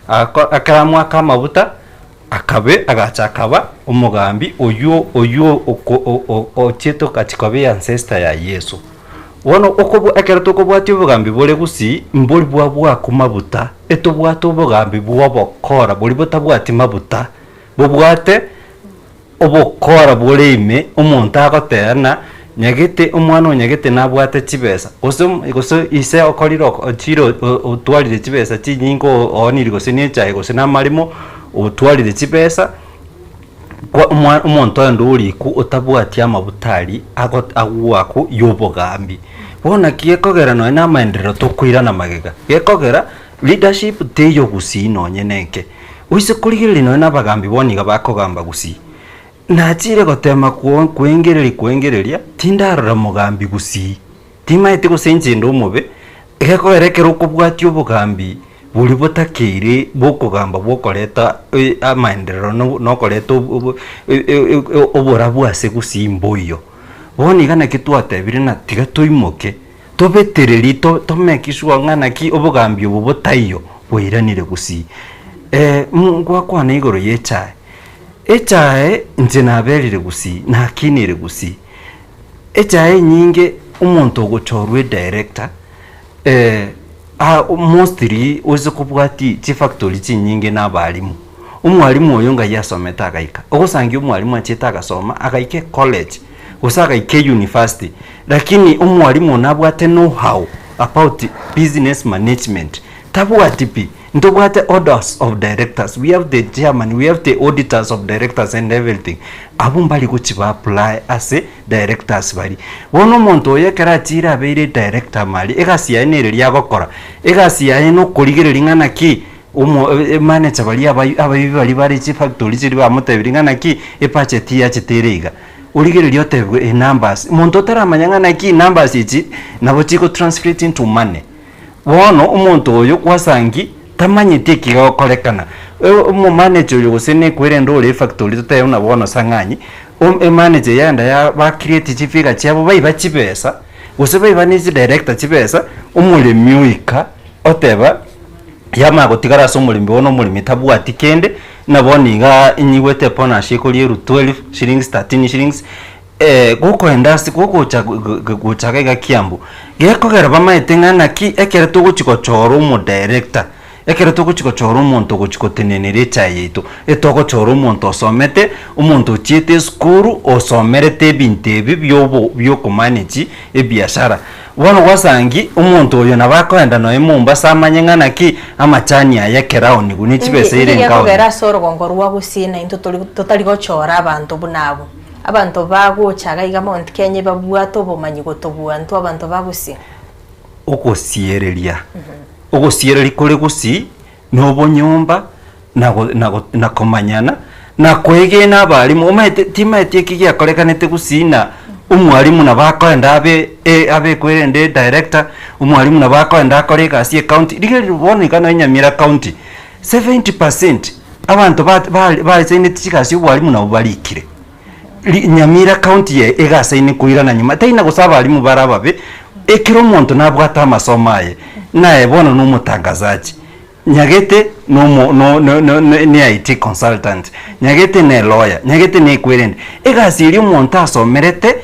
Speaker 6: Agako ekero amoaka amabuta, akabe agacha akaba omogambi oywo oywo oko o- o- ochiete okachia koba eancestor ya Yeso. Bono okobwa ekero tokobwatia obogambi bore gusii, mbori bwabwakwa mabuta, etobwate obogambi bwa obokora boria botabwati mabuta, bobwate obokora bore ime, omonto agoteba ng'a nyagete omwana o nyagete nabwate chibesa, gose gose ise okorire oko ochire otwarire chibesa chinyinge ooniri gose na echae gose na amaremo, otwarire chibesa, kwa omwa omonto onde orikwa otabwati amabuta aria ago agwakwa ya obogambi. Bono naki gekogera nonye na amaenderero tokoirana magega, gekogera leadership teiyo gusii nonye na enke. Oise korigereria nonye na abagambi bono iga bakogamba gusii, nachire gotema kwo koengereria koengereria, tindarora mogambi gusii, timaeti gose inche inde omobe, egekogera ekero okobwatia obogambi boria botakeire bw'okogamba bw'okoreta amaenderero na okoreta oborabu ase gusii mboiyo. Bono iga naki twatebire ng'a tiga toimoke, tobetererie to make sure ng'a naki obogambi obo botaiyo bwairanire gusii. Ngwakwana igoro ya echae, echae inche naberire gusii, nakinire gusii, echae enyinge omonto ogochorwa edirector. Mostly oise kobwatia chifactory chinyinge na abalimu, omwalimu oyo ngai asomete agaika, ogosangia omwalimu achiete agasoma agaika ecollege gose agaika euniversity, lakini omwalimu oyo nabwate know how about business management tabwati pi. Ntobwate orders of directors, we have the chairman, we have the auditors of directors and everything, abwo mbari gochi ba apply ase directors baria. Bono omonto oyo ekero achiire abeire director amaria, egasi yaye nere eria agokora, egasi yaye nokorigereria ng'a naki omo emanager baria abai abaibi baria bare chifactory chiria bamotebirie ng'a naki ebudget yachete ere iga, origereria otebiwe enumbers, monto otaramanya ng'a naki numbers echi nabo chigo translate into money. Bono omonto oyo gwasangi tamanyeti eki gegokorekana. Omomanager oyo gose nekwerende ore efactory totebe buna bono Sang'anyi, emanager eyio yagenda ya ba create chifigure chiabo baiba chibesa, gose baiba ne chidirector chibesa, omoremi oika oteba yamanya gotigara ase omoremi bono omoremi tabwati kende, buna bono igaa inyigwete ebonus ekorierwa 12 shillings, 13 shillings. Gokoenda ase gogocha gocha iga iga Kiambu, gekogera bamaete ng'a naki ekero togochi gochora omodirector, ekero togochi gochora omonto ogochi gotenenera echae yaito, etogochora omonto osomete, omonto ochiete esukuru, osomerete ebinto ebi biobo biokomanage ebiashara. Bono gwasangi, omonto oyo nabo akoenda nonya Mombasa amanye ng'a naki amachani aya ekero aonigwe ne chibesa ere
Speaker 5: Inki
Speaker 6: nkaoni.
Speaker 5: gekogera ase orogongo rwa Gusii naintwe tori totari gochora abanto buna abwo? Abanto bagocha iga iga Mount Kenya ebabwate obomanyi gotobua intwe abanto ba Gusii.
Speaker 6: Ogosiereria. Ogosiereria kore Gusii na obonyomba na go na go na komanyana na koegena abalimu omanyete timaeti eki giakorekanete Gusii na omwalimu nabo akoenda abe e abekwe rende edirector, omwalimu nabo akoenda akore egasi ecounty, rigereria bono iga nonye Nyamira county, 70 percent abanto ba ba basaineti chigasi chia obwalimu nabwo barikire. Ri Nyamira county eye egasaine koirana nyuma, tari na gose abalimu bare ababe, ekero omonto nabwate amasomo aye, naye bono na omotangazaji, nyagete na omo no no no ne IT consultant, nyagete na elawyer, nyagete na ekwerende. Egasi eria omonto asomerete,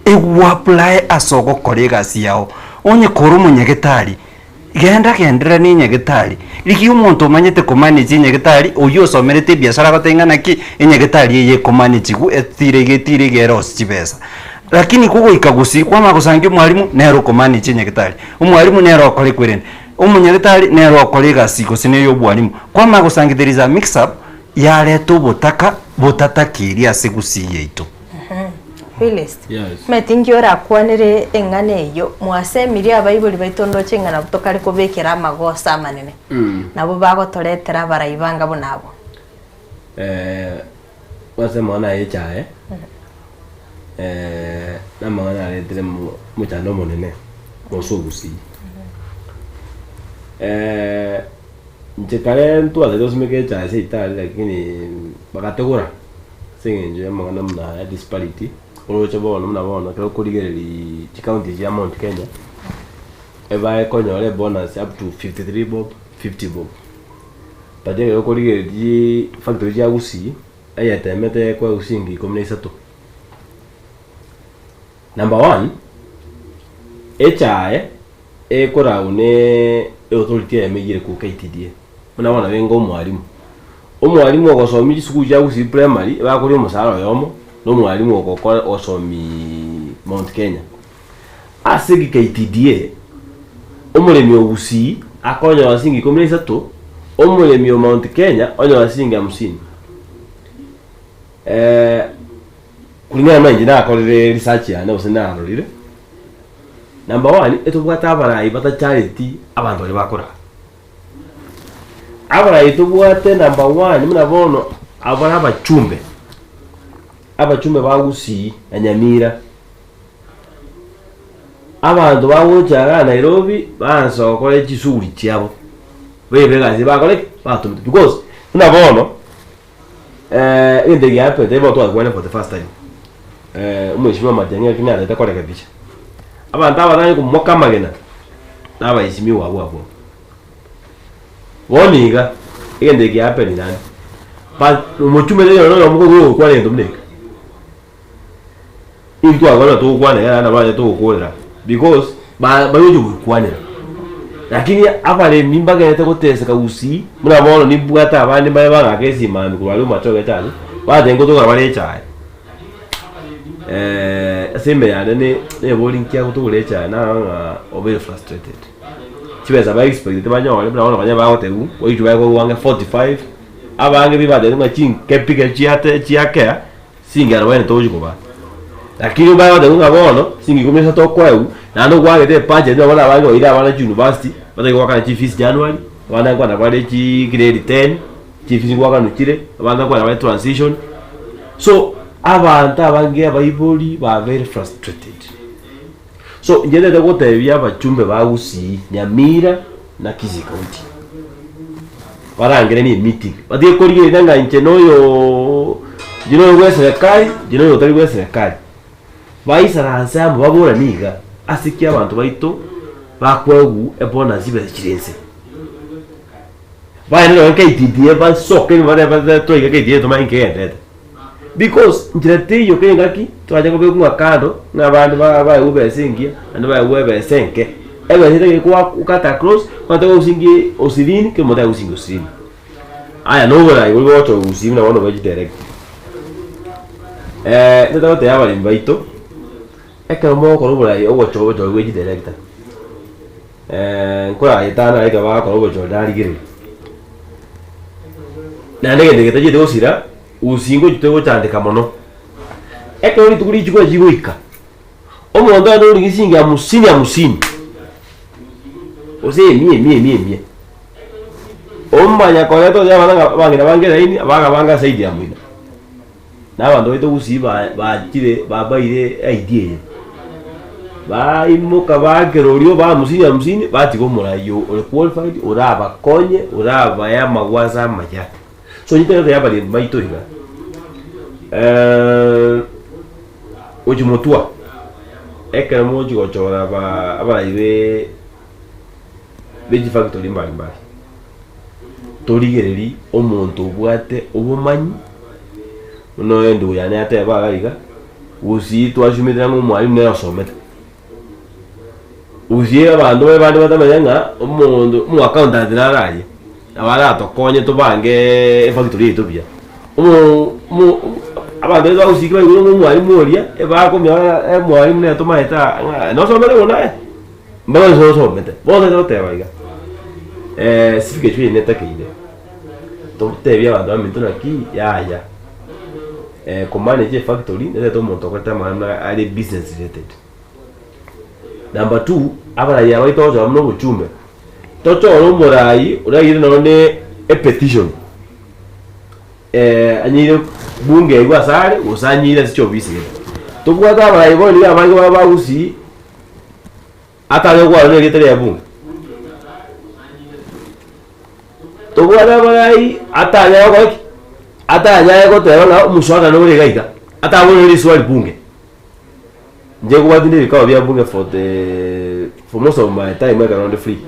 Speaker 6: egoapply ase ogokora egasi yago. Onye kore omonyagetari, Genda genderera ne enyagetari, rigia omonto omanyete komanage enyagetari, oyio osomerete ebiasara agotebie ng'a naki enyagetari eye ekomanagigwa etire iga etire iga ere ase chibesa. Lakini kogoika gusii kwamanya gosangia omwalimu nere okomanage enyagetari, omwalimu nere okora ekwerende, omonyagetari nere okora egasi gose na eya obwalimu. Kwamanya gosangia there is a mix up yareta obotaka botatakeiri ase gusii yaito.
Speaker 5: Phyllis.
Speaker 7: Yes.
Speaker 5: Omanyete inki orakwanere eng'ana eyio, mwasemirie abaibori baito ndoche ng'a nabwo tokare kobekera amagoso amanene. Nabwo bagotoretera abarai banga buna abwo.
Speaker 7: Eh, ase amang'ana aya echae, eh, namang'ana aretire mo- omochando omonene gose ogusii. Eh, inche kare ntwachete gosimeka echae ase itari lakini bagategora ase eng'encho ya amang'ana buna aya disparity, oroche bono buna bono ekero okorigereria chicounty chia Mount Kenya, ebakonyora ebonus up to 53 bob, 50 bob. But ekero okorigereria chifactory chia Gusii, eyetemete ekoa shilingi ikomi na isato. Number one, echae ekorau ne eauthority eyemo eywo ere korwa KTDA, buna bono nabo enga omwalimu. Omwalimu ogosomia chisukuru chia Gusii primary, bakoria omosara oyomo, na omwalimu ogokora ogosomia Mount Kenya. Ase eki KTDA, omoremi o Gusii akonyora siringi ikomi na isato, omoremi o Mount Kenya onyora siringi hamsini. Eh, kulingana na inche nakorire research yane gose narorire, number one, etobwate abarai batachareti abanto baria bakoraa. Abarai tobwate number one buna bono abare abachumbe, abachumbe ba Gusii na Nyamira. Abanto bagocha igaa Nairobi baansa gokora chisuguri chiabo, baibe egasi bakore ki? Batomete because buna bono egento eke giapete bono twakwane for the first time, omweshimiwa Matiang'i ekero natagete korekebisha, abanto aba tari komoka amagena, na abaeshimiwa abwo abwo. Bono iga, egento eke giapeni naende, but omochumbe tari nonye noyomo okogokwana egento buna eke. Intwe abwo nabo togokwana iga naende nabo aye togokorera because ba bagochi gokwanera. Lakini abaremi mbagete goteseka gusii, buna bono nimbwate abande mbare bagaka esimambi korwa aria omochie ogecha aria, bateba ngotogora bare echae. Ase ime yane ne nebori nki agotogora echae narora ng'a obeire frustrated. Chibesa ba expectete banyore buna bono banyare bagotebiwa, goichwa bakorwa ang'e 45, abange bi batebiwa ng'a chinkepi chiate chiakea. Singero bwene togochia kobaa. Lakini bagotebiwa ng'a bono singa ikomi na isato okoegwa, naende okwagete ebudget bono abange baire abana chiuniversity, batari goakana chifees January, abande nkwana bare chi grade ten, chifees ngoakanwa chire, abande nkwana bare transition. So, abanto abange abaibori babeire frustrated. So, inche ntagete gotebia abachumbe ba Gusii, Nyamira na Kisii County, barangeranie emeeting, batige korigereria ng'a inche na oyooo inche noyo bwa eserekari, inche noyo otari bwa eserekari. Baisaranse amo baboranie iga, ase ki abanto baito bakoegwa ebonus chibesa chire inse. Baende nonye KTDA basoke barebe twaika KTDA tomanye nki kegenderete. Because nchera teiyo kera engaki twacha kobekwa ng'a kando ng'a abande ba baegwe ebesa engiya naende baegwe ebesa enke. Ebesa etagete kwa cut across omanyete gosingi osirini kera omonto agosingi osirini. Aya na oborai boria bogocha gosii buna bono bwa chidirector. Ntagete gotebia abaremi baito, ekero mogokora oborai ogocha obochori bwa chidirector, nkorayetana ekero bagokora obochori narigereria. Naende egento eke getachiete gosira, gusii ngochi togochandeka mono. Ekero rituko richiko rigoika, omonto aye norigia shilingi hamsini hamsini, gose emia emia emia emia, omanya koreta onya abana ng'a abang'ina bange laini, abagabanga zaidi ya moino. Na abanto baito gusii ba bachire babaire idea eye, baimoka baakera oria oba hamsini hamsini, batiga omorai ore qualified, orabakonye, orabae amagwaso amaya. So inche tari abaremi baito iga, gochia motwa, ekero mogochia gochora aba abarai be bechifactory mbari mbari, torigereria omonto obwate obomanyi, buna endugu yane yateba iga iga, gusii twasumete nang'o omwalimu nere osomete. Gusii abanto baria bande batamanya ng'a omonto omo accountant nare aria, nabo aratokonye tobangeeee efactory yaito buya. Omo omo abanto baria bagusii baigure ng'a omwalimu oria, ebakomenya omwalimu nere tomaete aa ng'a nosomete bono aye? Mbaka gose osomete. Bono tari goteba iga, certificate eye netakeire, totebie abanto baminto naki yaya. Komanage efactory netagete omonto okorete amang'ana are business related. Number two, abarai aba baito togochora buna obochumbe, tochore omorai oraire nonye ne epetition anyeire bunge erio ase are gose anyeire ase chiofisi gete. Tobwate abarai bono nigo abange bare ba Gusii atanye gokwana na erieta ria bunge. Tobwate abarai atanyare gokora ki? Atanyare goteba ng'a omoswada nore iga iga, atabore riswali bunge. Inche nkobwati nde ebikao bia bunge for the for most of my time ekero onde free.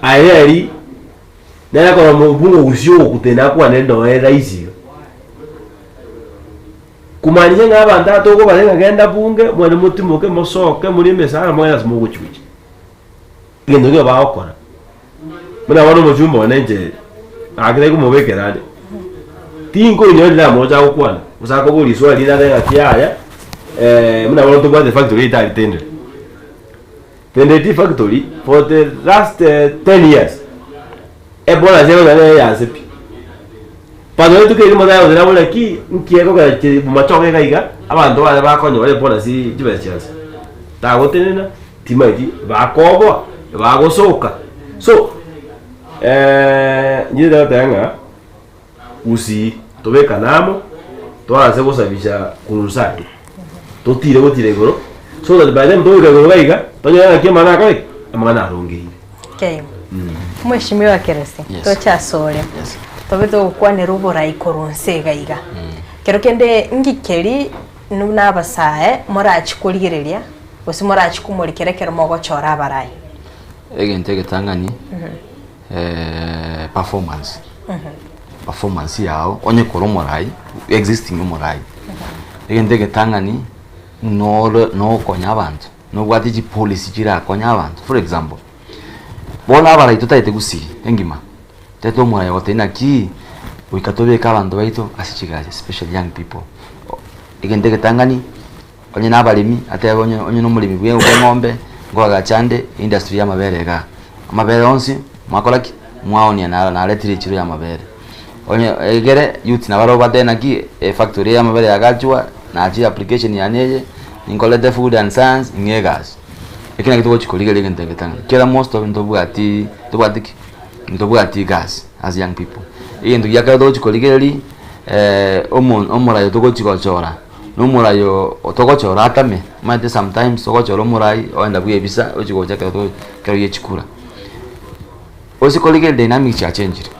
Speaker 7: Aye neri, nere korora omobunge ogusii ogokutena akwane noe rahisi iga. Kumaanisha ng'a abanto aba tokobarega ng'a genda bunge, mwende motimoke, mosoke, morie emesara, mogende ase mogochi gochia. Egento ekio bagokora, buna bono omochumba one inche gaki tari komobekera ande, tinkoinyora riria namoche agokwana, gose akoboria riswali rinde atebe ng'aki yaya, buna bono tobwate efactory yaito aria Tendere. Tendere tea factory for the last 10 years, ebonus ekonyora nere eyanse pi. But nonye rituko erimo tari goteba buna ki, nki ekogera chi bomachoge iga iga, abanto baria bakonyora ebonus chibesa chianse. Tagotenena. Timaeti bakoboa, bagosoka. So, inche ndagoteba ng'a gusii tobekane amo, toanse gosabisha kurusadi, totire gotira igoro, so that by the time togoika igoro iga iga, tonyore ng'aki amang'ana akore ki? Amang'ana arongeire.
Speaker 5: Okay. Mweshimiwa Keresi,
Speaker 8: Yes.
Speaker 5: toche ase ore.
Speaker 8: Yes.
Speaker 5: Tobe togokwanera oborai korwa nse iga iga. Kero kende ngikeri buna abasae morachi korigereria Gose morachie komorikera ekero mogochora abarai.
Speaker 8: Egento egetang'ani performance, performance yao onye kore omorai existing omorai, egento egetang'ani noro nokonya abanto, nobwate chipolicy chirakonye abanto for example, bono abarai totaete gusii engima, totaete omorai ogotebia naki goika tobeke abanto baito ase chigasi especially young people, egento egetang'ani. Onye nabaremi, atebe onye onye nomoremi bwe bweng'ombe, nkoagacha ande industry y'amabere igaa. Amabere onsi, mwakora ki? Mwaonia naro naretire echiro y'amabere. Onye egere youth nabarobwo batebe naki, efactory eye y'amabere yagachwa, nachire application yane eye, ninkorete food and science, ng'e egasi. Eki nakio togochi korigereria egento egetang'ani, ekiagera most of ntobwati ntobwati ki? Ntobwati egasi as young people. Egento gia kare togochi korigereria, omo omorai togochi gochora. Na omorai oo otogochora atame, omanyete sometimes ogochora omorai oenda bwebisa ochia gocha ekero to ekero gie chikura. Ase korigereria dynamic chiachenchire,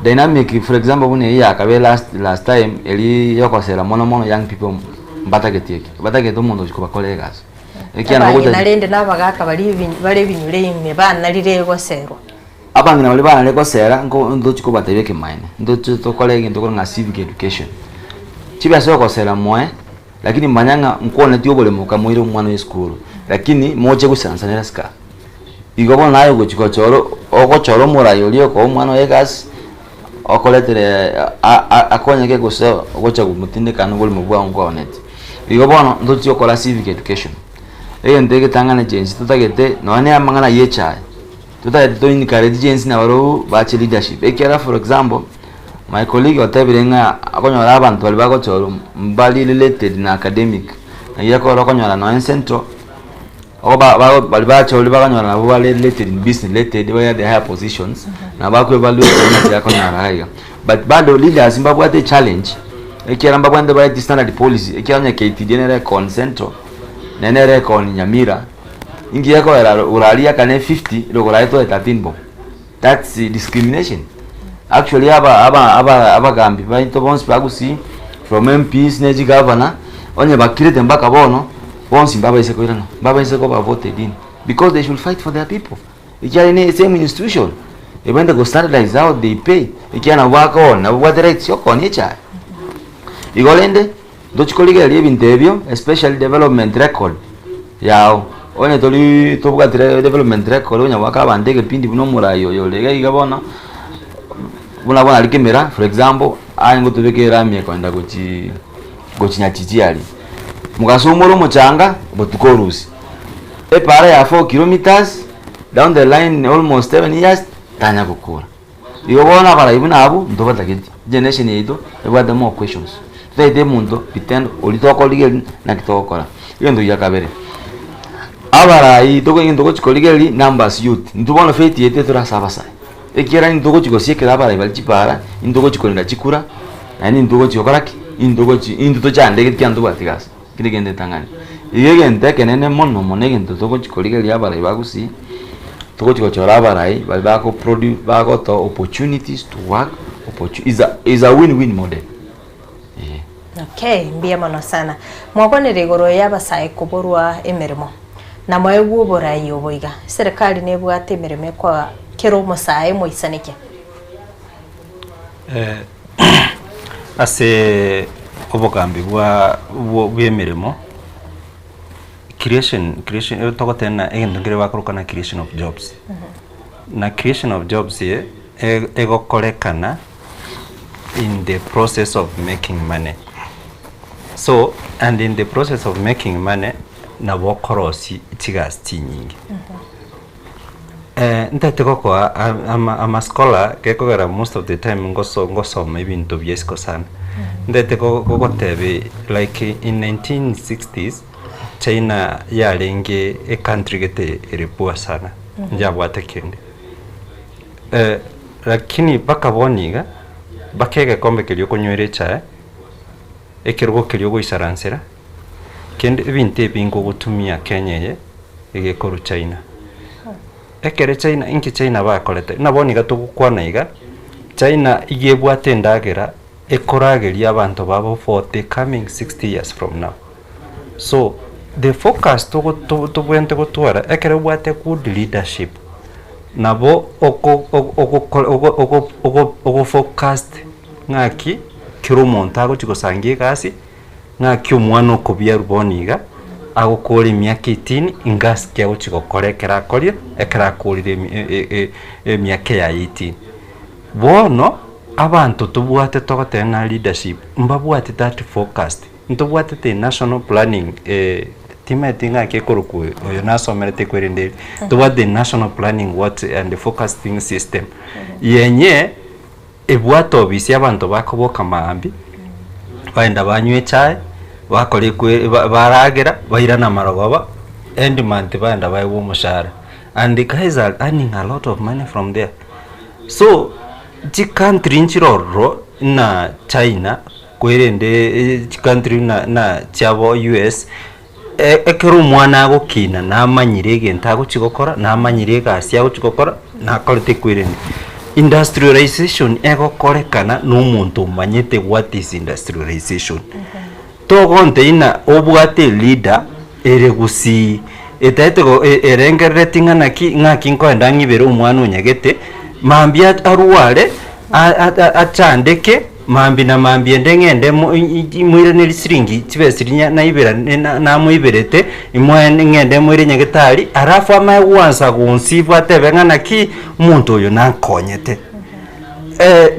Speaker 8: dynamic for example buna eywo yakabere last last time eria yokosera mono mono young people mbatageti eki, batagete omonto ochia kobakorera egasi. Ekiagera nabo
Speaker 5: Abang'ina
Speaker 8: gocha
Speaker 5: rende na abagaka baria ebi bare ebinyoro ime banarire goserwa.
Speaker 8: Abang'ina baria banare gosera nko ntochi kobatebia ekemanyererio, ntoche tokore egento korwa ng'a civic education. Chibesa ogosera moe, lakini manya ng'a nkwonetie oboremo okamoira omwana oye esukuru, lakini moche goisaransanera isiko aa. Igo bono naye ogochi gochora ogochora omorai oria okoa omwana oye egasi, okoretere akonyeke gose ogocha komotindeka na oboremo bwao nkwaoneti. Igo bono ntochi gokora civic education, egento egetang'ani chensi totagete nonye na amang'ana ya echae. Totagete to encourage chinsi nabarobwo bache leadership ekiagera for example, my colleague otebire ng'a okonyora abanto baria bagochorwa mbari related na academic, naki ekero okonyora nonye central, ogo ba ba baria bachorire bakonyora nabwo bare related in business related bare at the higher positions, nabo bakwe evaluate ng'aki akonyora iga iga. But bado leaders mbabwate echallenge, ekiagera mbabwate baeti standard policy, ekiagera onye KTDA nere econ central, naende nere econ Nyamira. Inki gekoera oraria akane 50 rogoro aye toe 13 bob? That's discrimination. Actually aba aba aba abagambi baito bonsi ba Gusii from MPs ne chigavana onye bakirete mpaka bono bonsi mbabaise koirana mbabaise koba voted in because they should fight for their people ekiagera ne same institution ebwenerete go standardize how they pay ekiagera nabo bakooni nabo babwate rights ya okoonia echae. Igo rende. Ntochi korigereria ebinto ebio especially development record yao, onye tori tobwati development record onya goaka abanto egepindi buna omorai oyo ore iga iga bono, buna bono aria kemera for example, aye ngotobeka erami ekoenda gochii gochi nyachichi aria, mogaso oumore omochanga, botuko orusie, epara ya 4 kilometers, down the line almost 7 years, tanya gokora. Igo bono abarai buna abwo ntobatageti, egeneration yaito ebwate more questions. Totaete omonto vitendo oria tokorigereria naki togokora. Egento gia kabere, abarai togo egento togochi korigereria numbers youth, intwe bono faith yaito etore ase abasae, ekiagera intwe togochi gosiekera abarai baria chipara, intwe togochi korenda chikura, naende intwe togochi gokora ki? Intwe togochi intwe tochandegeti ekiagera ntobwati gasi, ekio negento etang'ani. Igo egento ekenene mono mono egento togochi korigereria abarai ba gusii, togochi gochora abarai baria bako produce bagotoa opportunities to work, opportu is a is a win win model eh.
Speaker 5: Okay, mbuya mono sana. Mwakwanire igoro y'abasae koborwa emeremo, na moegwe oborai obo iga. Eserekari nebwate emeremo ekoa kera omosae moisaneke.
Speaker 6: Ase obogambi bwa bw'emeremo, creation creation togoteba ng'a egento nkere bakoroka ng'a creation of jobs. Na creation of jobs eye, egokorekana in the process of making money. So, and in the process of making money, nabo okorosia chigasi chinyinge. Ntagete gokoa ama ama scholar gekogera most of the time ngoso ngosoma ebinto bia isiko sana. Ntagete gogotebia like in 1960s, China yarenge e country gete ere poor sana, njabwate kende. Lakini mpaka bono iga, mpaka egekombe keria okonywera echae, ekerogo keria ogoisaransera, kende ebinto ebi ngogotumia Kenya eye, egekorwa China. Ekere China, inki China bakorete? Buna bono iga togokwana iga, China iga ebwate endagera ekorageria abanto babo for the coming 60 years from now. So, the focus togo to tobwenerete gotwara ekero obwate good leadership, nabo oko ogo ogo ogo ogo focused ng'aki kera omonto agochi gosangia egasi, ng'aki omwana okobiarwa bono iga, agokora emiaka 18, ngasi ki agochi gokora ekero akoria, ekero akorire emi emiaka yaye 18. Bono, abanto tobwate togoteba ng'a leadership, mbabwati that focused, ntobwatete national planning timanyeti ng'aki ekorokwa oyo, oyo nasomerete kwerende eri, tobwate national planning what and focusing system, yenye ebwate obisi abanto bakoboka maambia, baenda banywa echae, bakora ekwe ba baragera, bairana marogoba, end month baenda baegwa omoshahara, and the guys are earning a lot of money from there. So, chicountry nchire ororo buna China, kwerende chicountry buna buna chiabo US, ekero omwana agokina namanyire egento agochi gokora, namanyire egasi agochi gokora, nakorete kwerende. Industrialization egokorekana na omonto omanyete what is industrialization. Togontebia ng'a obwate eleader ere gusii, etaete go erengerereti ng'a naki ng'aki nkoenda ng'ibere omwana onyagete, mambia arware, achandeke, mambia na mambia ende ng'ende mo moiranerie siringi chibesa chiria naibera namoiberete, imoe ng'ende moire nyagetari, alafu amaye gwansa gonsibwa atebe ng'a naki, omonto oyo nankonyete.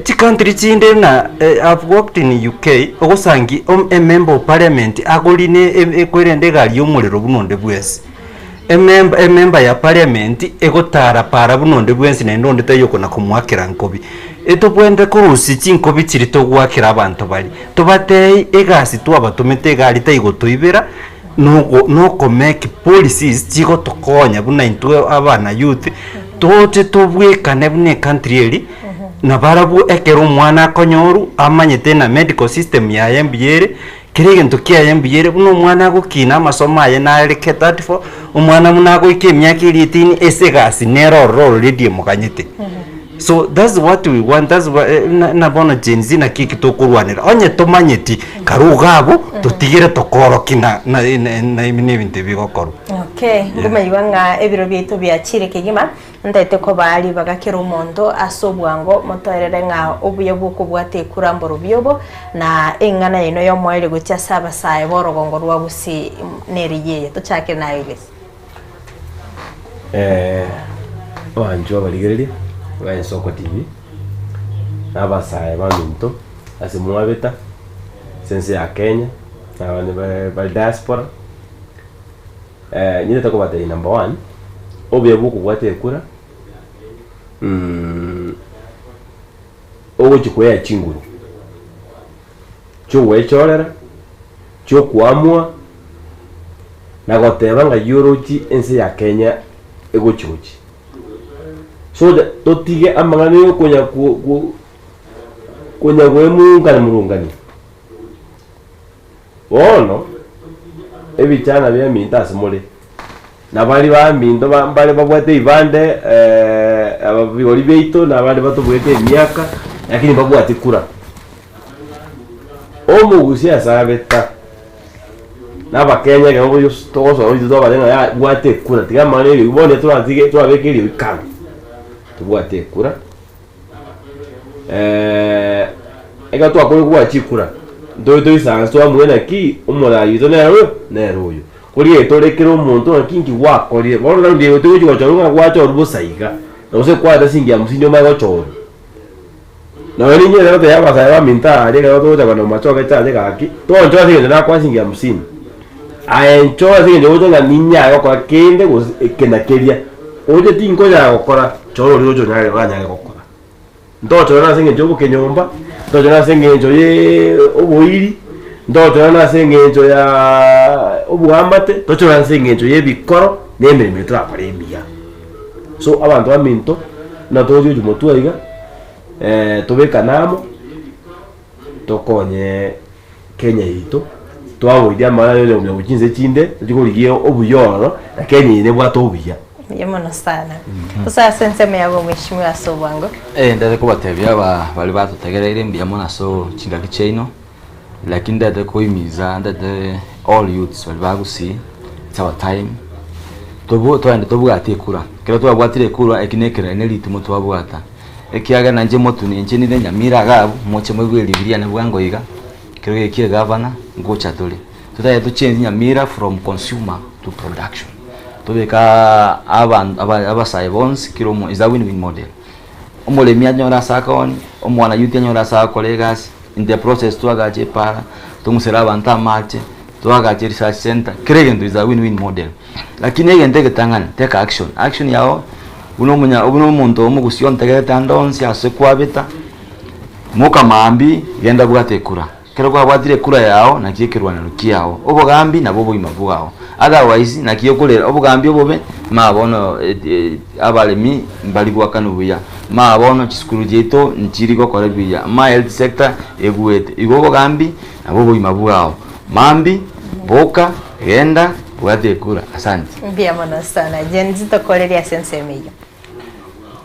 Speaker 6: Chicountry chinde buna I've worked in UK, ogosangi e member of parliament agorine ekwerende egari ya omorero buna onde bwensi. Emember emember ya parliament egotara para buna onde bwensi naende onde taiyo okona komoakera nkobi. Etobwenerete korusia chinkobi chiria togoakera abanto baria, tobatebie egasi twabatomete egari taigotoibera, nogo noko make policies chigotokonya buna intwe abana youth, toche tobwekane buna ecountry eria, nabarabwo ekero omwana akonyorwa amanyete na medical system yaye mbuya ere, kera egento kiaye mbuya ere, buna omwana agokina amasomo aye nare catered for, omwana buna agoika emiaka eria eighteen ase egasi nere ororo already emoganyete. So that's what we want, that's wha na na bono Gen Z naki eki tokorwanera, onye tomanyeti kare iga abwo, totigere tokorokia na na na na ebinto ebi bigokorwa.
Speaker 5: Okay, nkomayigwa ng'a ebiro biaito biachire kegima, ntaete kobaa ribaga kera omonto ase obwango motoerere ng'a obuya bw'okobwata ekura mborobio obo, na eng'ana yaino y'omoerio gochia ase abasae b'orogongo rwa Gusii nere yeye. Tochakere naye Eunice.
Speaker 7: Abanchwa abarigereria ba Ensoko TV, na abasae baminto ase mwabeta, ase ense ya Kenya, na abande bare bare diaspora, ninyete kobatebia number one, obuya bwa okobwata ekura. ogochia koea chinguru chi'ogwechorera, chi'okoamua, na goteba ng'ai orochi ense ya Kenya egochi gochia. So that totige amang'ana ya okonya ko ko konya koemurungana murungania. Bono, ebichana biaminto ase more, na baria baminto ba mbare babwate ebibande aba bigori biaito, na abande batobwete emiaka, lakini mbabwati kura. Omogusia ase abeta, na abakenya ekero boyos togosoa intwe twabare ng'a yaya bwata ekura, tiga amang'ana ya eriogi, bono toratige torabeke eriogi kando, tobwate ekura. Ekero twakorire kobua chikura, ntore toisanse twamanya naki omorai oito nere oyo, nere oyo. Korigereria tore kera omonto ng'aki nki gwakorire, bono raundi eye togochi gochorwa ng'a gwachorwa bosa iga, na gose kwareta siringi hamsini omanye gochorwa. Nonya ninche ekero gotebia abasae baminto aria ekero togocha kogenda bomachoge chache gaki, tonchore ase eng'encho nakoa siringi hamsini, aye nchore ase eng'encho ogocha ng'a ninyare gokora kende gose eke na keria, oche tinkonyara gokora. Chora oria oche onyare oranyare gokora. Ntochorane ase eng'encho y'obokenyomba, ntochorane ase eng'encho ye oboiri, ntochorane ase eng'encho ya oboamate, tochorane ase eng'encho y'ebikoro na emeremo eye torakore emiya. So abanto baminto, buna togochi gochia motwe iga, tobekane amo, tokonye Kenya yaito, twaboirie amang'ana ya onya gochia chinse chinde, tochie korigia obuya ororo, na Kenya eye nebwate obuya.
Speaker 5: Mbuya mono sana. Gose ase ensemo yago mheshimiwa ase obwango.
Speaker 8: Eh, ndete kobatebia aba baria batotegereire mbuya mono ase chingaki chiaino, lakini ndete koimiza ndete all youths baria ba Gusii, it's our time, tobu toende tobwate ekura, ekero twabwatire ekura eki na ekero ne ritimo twabwata. Ekiagera nainche motuni, inche ninde nyamira iga abwo, moche moigwe eriogi riane bwango iga, ekero gekia egavana, ngocha tore. Totagete to change nyamira from consumer to production. Tobeke aa aban aba abasae bonsi kera omo is a win win model. Omoremi anyore ase akooni, omwana youth anyore ase agokora egasi, in the process twagache epara, tong'usere abanto amache, twagache research center, kera egento is a win win model. Lakini egento egetang'ani, take action, action yago. Buna omonya buna omonto omogusia ontegerete ande onsi ase kwabeta, moka mambia, genda bwate ekura. Ekero kwabwatire ekura yao, naki ekerwanero kiao. Obogambi nabwo obogima bwao. Otherwise, naki okorera obogambi obobe, ma bono abaremi mbari goakanwa buya, ma bono chisukuru chiaito nchiri gokora buya, ma health sector egwete. Igo obogambi nabwo obogima bwao. Mambia, boka, genda, bwata ekura. Asante.
Speaker 5: Mbuya mono sana. Gen Z tokorerie ase ensemo eyio.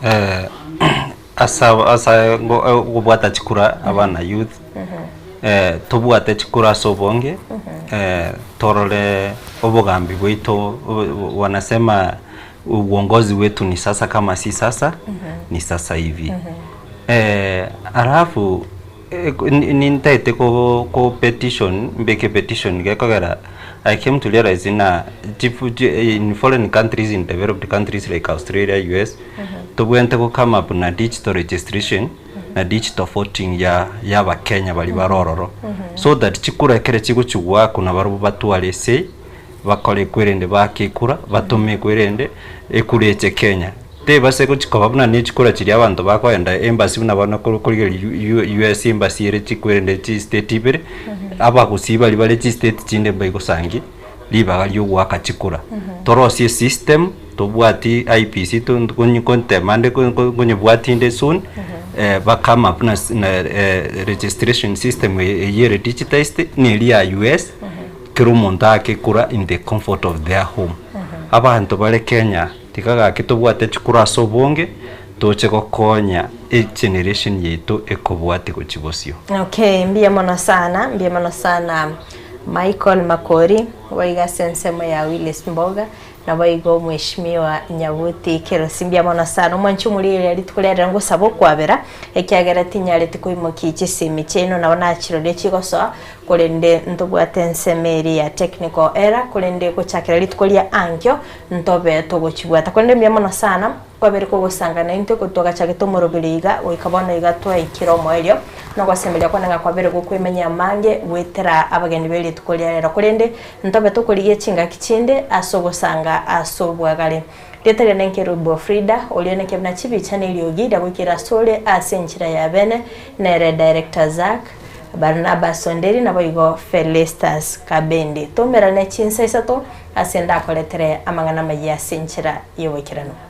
Speaker 6: Eh, ase ase gobwata chikura abana youth eh, tobwate chikura ase obonge eh, torore obogambi bwaito wanasema uongozi wetu ni sasa kama si sasa ni sasa hivi eh, alafu Nintaete ko petition, mbeke petition gekogera I came to realize ng'a in foreign countries, in developed countries like Australia, US, tobwenerete go come up na digital registration na digital voting ya ya abakenya baria bare ororo so that chikura ekere chigochia goakwa nabarobwo batware esay bakore kwerende baake ekura batome kwerende ekura eche Kenya. Tebase gochia koba buna ne chikura chiria abanto bakoenda embassy buna bono korigereria US embassy ere chikwerende chistate ibere, abagusii baria bare chistate chinde mbaigosangi ribaga riogoaka chikura. Torosie esystem tobwati IEBC kontema ande konyebwati inde soon, ba come up na registration system eywo ere digitized na eria ya US, kera omonto aake kura in the comfort of their home. Abanto bare Kenya. Tiga gaki tobwate chikura ase obonge, toche gokonya egeneration yaito ekobwatia gochia bosio.
Speaker 5: Okay, mbuya mono sana, mbuya mono sana Michael Makori, boigo ase ensemo ya Willis Mboga, naboigo Mheshimiwa Nyabuti Kerosi, mbuya mono sana. Omwanchi omorigereria rituko riarero ngosaba okwabera, ekiagera tinyareti koimokia chisimi chiaino nabo nachiroria chigosoa, korende ntobwate ensemo eria ya technical error, korende gochakera rituko ria ankio, Ntobe togochibwata. Korende mbuya mono sana, kwabere kogosanga naintwe, gotwagachagete omoroberi iga, goika bono iga twaikire omoerio. Nogosemeria kwane ng'a kwabere gokwemanyia amange goetera abageni be rituko ria rero. Korende ntobe tokorigia chingaki chinde ase ogosanga ase obwagare. Rieta riane Nkerubo Frida, oria neke buna chibicha na eriogi ria goikera asore ase enchera ya bene, nere Director Zack, Barnabas Onderi naboigo Felistus Kabendi. Toumerane chinsa isato ase ndakoretere amang'ana amayia ase enchera y'oboikeranu.